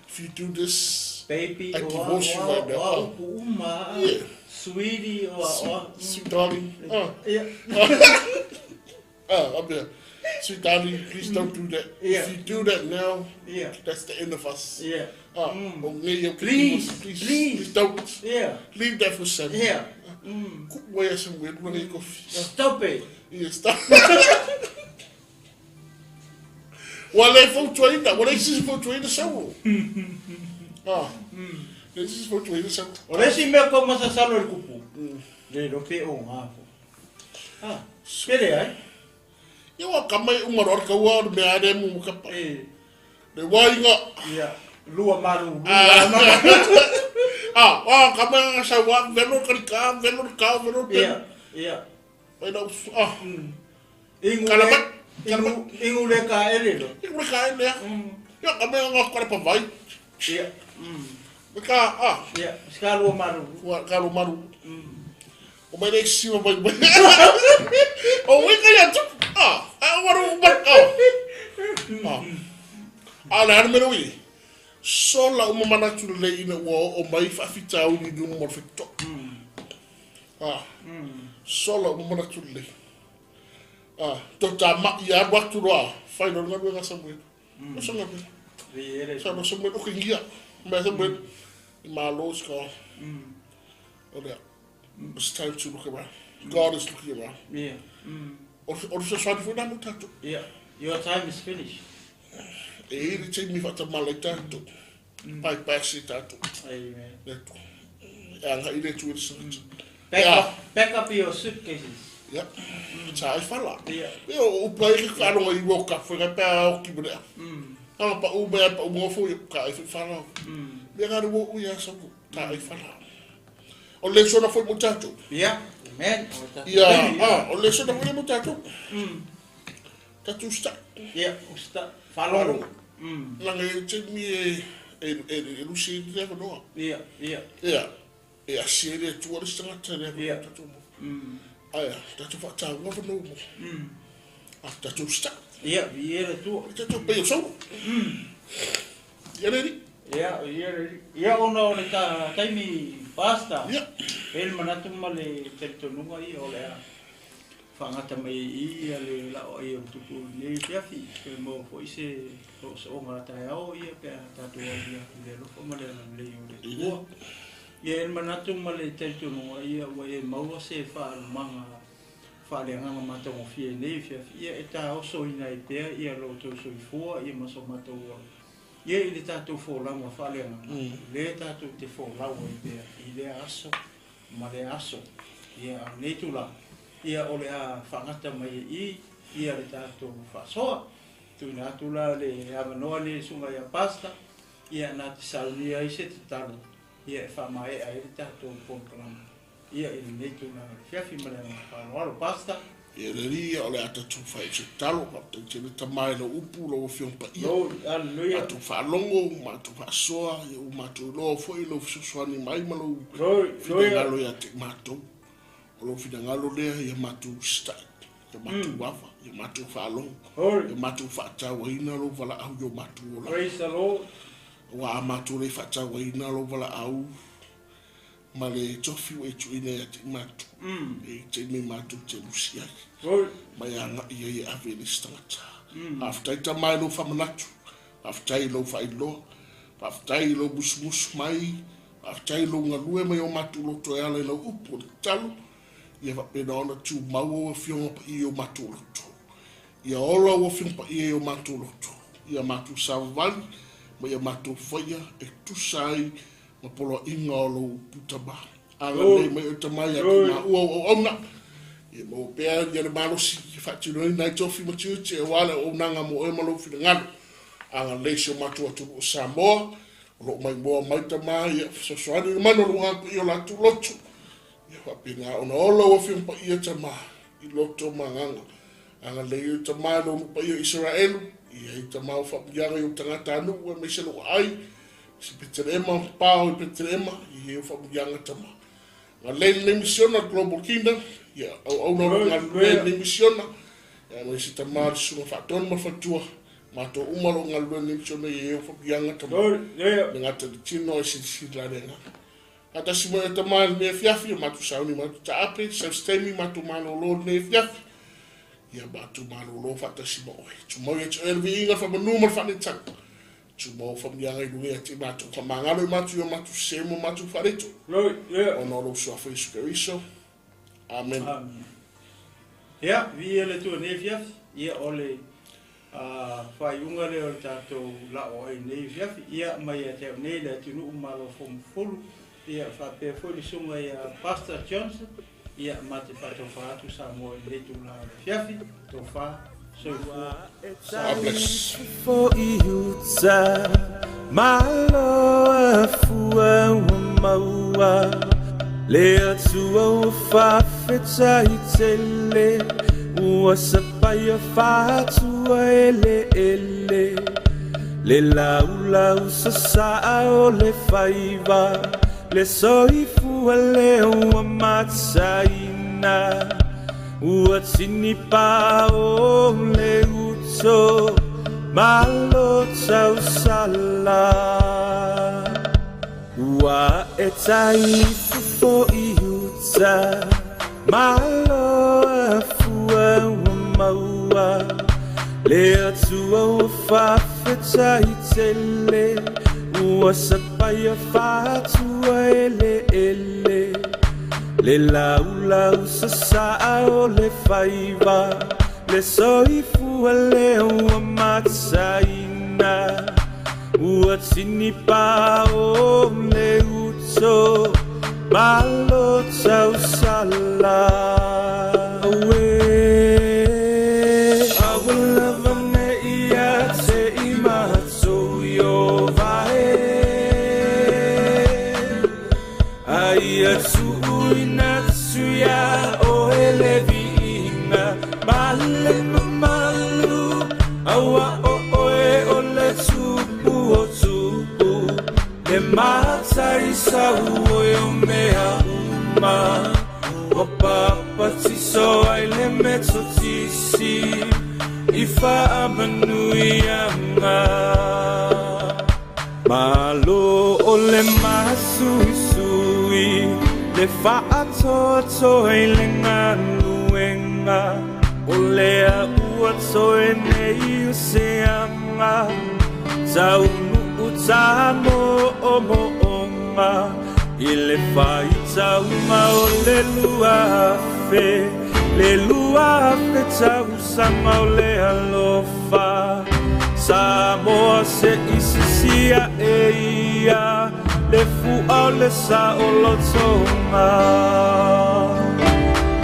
if you do this, baby, I divorce you right now. Oa, uma, sweetie, oa, sweet darling. Ia. I'm sweet darling, please don't do that. Yeah. If you do that now, yeah, that's the end of us. Yeah. Please, please, please, please don't. Yeah. Leave that for Sam. Yeah. Stop it. Yeah, stop. Well, they foutuaina, well, they sisi foutuaina sau. They sisi foutuaina sau. O le si mea kau masasalo le kupu. Le lope o ngā fo. Pere ai? Ia wa kamai umaro ar kaua o mea are mu kapa. E. Le wainga. Ia, lua maru. Ah, kamai nga sa wa velo karika, velo ka, velo pe. Ia, ia. Ai na Ingu Kalamat. Ingu le ka ele lo. Ingu le ka ele. Ia kamai nga kore pa vai. Ia. Ka Ia, ska lua maru. Wa ka lua maru. O mai le siwa mai mai. O wika ia tupu. Waru mar A le hana mea ui. Sola uma manatu le ina ua o mai whaafita au ni nunga mo le whetoa. Sola uma manatu le. Tō tā mai aru atu roa. Whai no ngaru nga Samuel. O sa ngaru. Sa no Samuel o kingia. Mea Samuel. I malo ska. O lea. It's time to look around. God is looking around. Yeah. O se swani fo na mo tātou. Yeah. Your time is finished. E iri te mi whata malai tātou. Pai pasi tātou. Amen. E anga i le tu e sangata. Pack up your suitcases. Yeah. Sa ai whala. Yeah. Ia o upa i ka whanonga i wau ka whenga pēa o ki marea. Anga pa u mea pa u ngofo i ka ai whala. Mea ngā rua ui a saku. Ka ai whala. O le sona foi mo tātou. Yeah. Amen. Ia, o le sona foi mo tātou. Tātou sta. Yeah, usta. Whalongo. Langa e te mi e lusi i le wanoa. Ia, ia. Ia, e asi e le tua le sangata le Ia. tātou mo. Aia, tātou whaatāua wanoa mo. Tātou sta. Ia, ia le tua. Tātou pei o sau. Ia reri. Ia, ia reri. Ia ona o le taimi pasta. Ia. Pele manatu ma le teritonuga ia o le a. Faagata mai ai i i le la'o ai o le tupu i lenei afiafi, toe maua foi se soosooga a taeao ia pe a tatou aulia atu i le alofa ma le agalelei o le Atua. Ia e i ai le manatu ma le talitonuga ia ua e maua se faalumaga faaleagaga matagofie i lenei afiafi, ia e taosoina ai pea ia lo outou soifua ia ma so matou ola ia i le tatou folauga faaleagaga, lea tatou te folau ai pea i lea aso ma lea aso. Ia, a o lenei tulaga, ia o le a faagata mai ai i i ia le tatou faasoa. Tuuina atu la le avanoa lenei i le susuga ia Pastor, ia na te saunia ai se tatalo ia e faamaea ai le tatou polokalama ia i lenei tulaga i le afiafi. Ma le agaga faaaloalo, Pastor. Ia le Alii, o le a tatou fai i se tatalo, faafetai tele Tama i lau upu, lau Afioga Paia. Glory, Hallelujah. Matou faalogo, matou faasoa, ia ua matou iloa foi lou fesoasoani mai ma lou Glory, finagalo ia te i matou. O lou finagalo lea ia matou usitai, ia matou ava, ia matou faalogo, Glory. ia matou faatauaina lou valaau i o matou olaga. Praise the Lord. Aua a matou le faatauaina lou valaau, ma le tofi ua e tuuina ia te i matou, e taimi matou te lusi ai, ma e agai ai e ave i le isi tagata. Faafetai Tama i lou faamanatu, faafetai i lou faailoa, faafetai i lou musumusu mai, faafetai i lou galue mai o matou loto e ala i lau upu o le tatalo, ia faapena ona tumau ou Afioga Paia i o matou loto. Ia ola ou Afioga Paia i o matou loto, ia matou savavali ma ia matou faia e tusa ai ma poloaiga o lou upu tama. Agalelei mai oe tama ia te maua ou auauna, ia maua pea ia le malosi e faatinoina ai tofi ma tiute aua le auaunaga mo oe ma lou finagalo. Agalelei si o matou atunuu o Samoa, o lo o maimoa mai tama ia fesoasoani i le manu o lou Agaga Paia o latou loto, ia faapena ona ola ou Afioga Paia tama i loto ma agaga. Agalelei oe tama i lou nuu paia o Isaraelu, ia i tama o faamuliaga i ou tagatanuu aemaise lou aai, Se Petelema, pao i Petelema, i e whamuianga tama. Nga lei lenei misiona, Global Kingdom, ia auauna o lo o galulue lenei misiona, ia mai se tama le susuga faatonu ma le faletua, matou uma o lo o galulue lenei misiona i e whamuianga tama. Le gata i le tino ai silisili la le agaga. Faatasi mai o tama i lenei afiafi, o matou sauni matou taape, sausi taimi matou malolo i lenei afiafi, ia matou malolo faatasi ma oe. Tumau ia te oe le viiga, le faamanu ma le faaneetaga. Tumau faamanuiaga i luga ia te matou, faamagalo i matou i o matou sese ma o matou faaleto, ona o lou Suafa Iesu Keriso. Amene. Amene. Ia, viia le Atua i lenei afiafi. Ia, o le faaiuga lea o le tatou la'o ai i lenei afiafi. Ia, mai ia te au nei le atunuu malo fomufulu. Ia, faapea foi le susuga ia Pastor Johnson. Ia, ma te faatofa atu Samoa i lenei tulaga o le afiafi. Tofa, soifua, God bless. Le laulau sasaa o le faiva, le soifua lea ua mataina, ua tinipa o le uto, malo tausala. Ua e taifofo i uta, malo afua ua maua, le Atua ua faafetai tele, ua sapaia faatua eleele, le laulau sasaa o le faiva, le soifua lea ua mataina, ua tinipa o le uto, malo tausala. Auē, aua lava ne i ia te i matou Ieova e, a ia tuuina atu iā oe le viiga ma le mamalu, aua o oe o le Tupu o tupu, le Matai sau oe o mea uma, ua papatiso ai le Metotisi i faamanuiaga. Malo o le masuisui, le faatoatoa i le galuega. viiga o lea ua toe nei o se aga taunuu tamoomooga i le faitauga o le 2000 le 2000 tausaga o le alofa Samoa se isisia e ia le fua o le saolotoga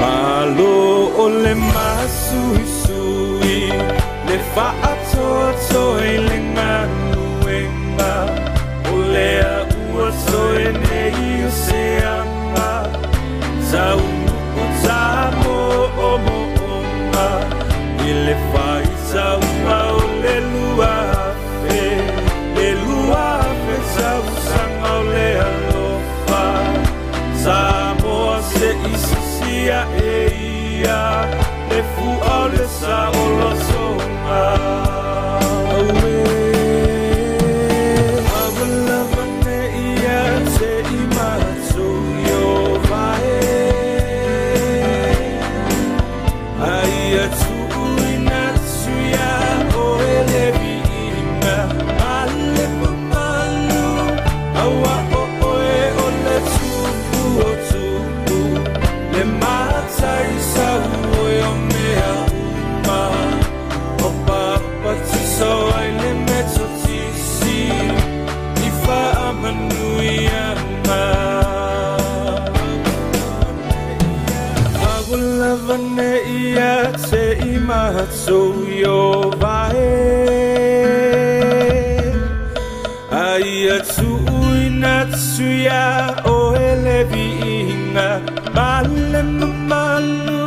Malo o le masuisui le faatoatoa i le galuega o lea ua toe nei o se aga taunuu tamoomooga i le faitauga o le 2000 le 2000 tausaga o le alofa Samoa se isisia e ia le fua o le saolotoga Auē Aua ne i ia te i matou Ieova e Aia tuuina atu iā oe le viiga ma le mamalu Auā o oe o le Tupu o tupu le Mataisau oe o mea uma Ua papatiso ai le Metotisi i faamanuiaga Aua lava ne i ia te i matou Ieova e Aia tuuina atu iā oe le viiga ma le mamalu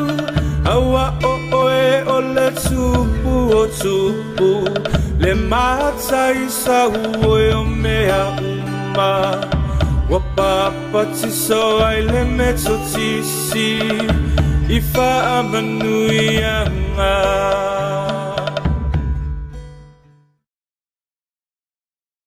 Auā o oe o le Tupu o tupu le Mataisau oe o mea uma Ua papatiso ai le Metotisi i faamanuiaga.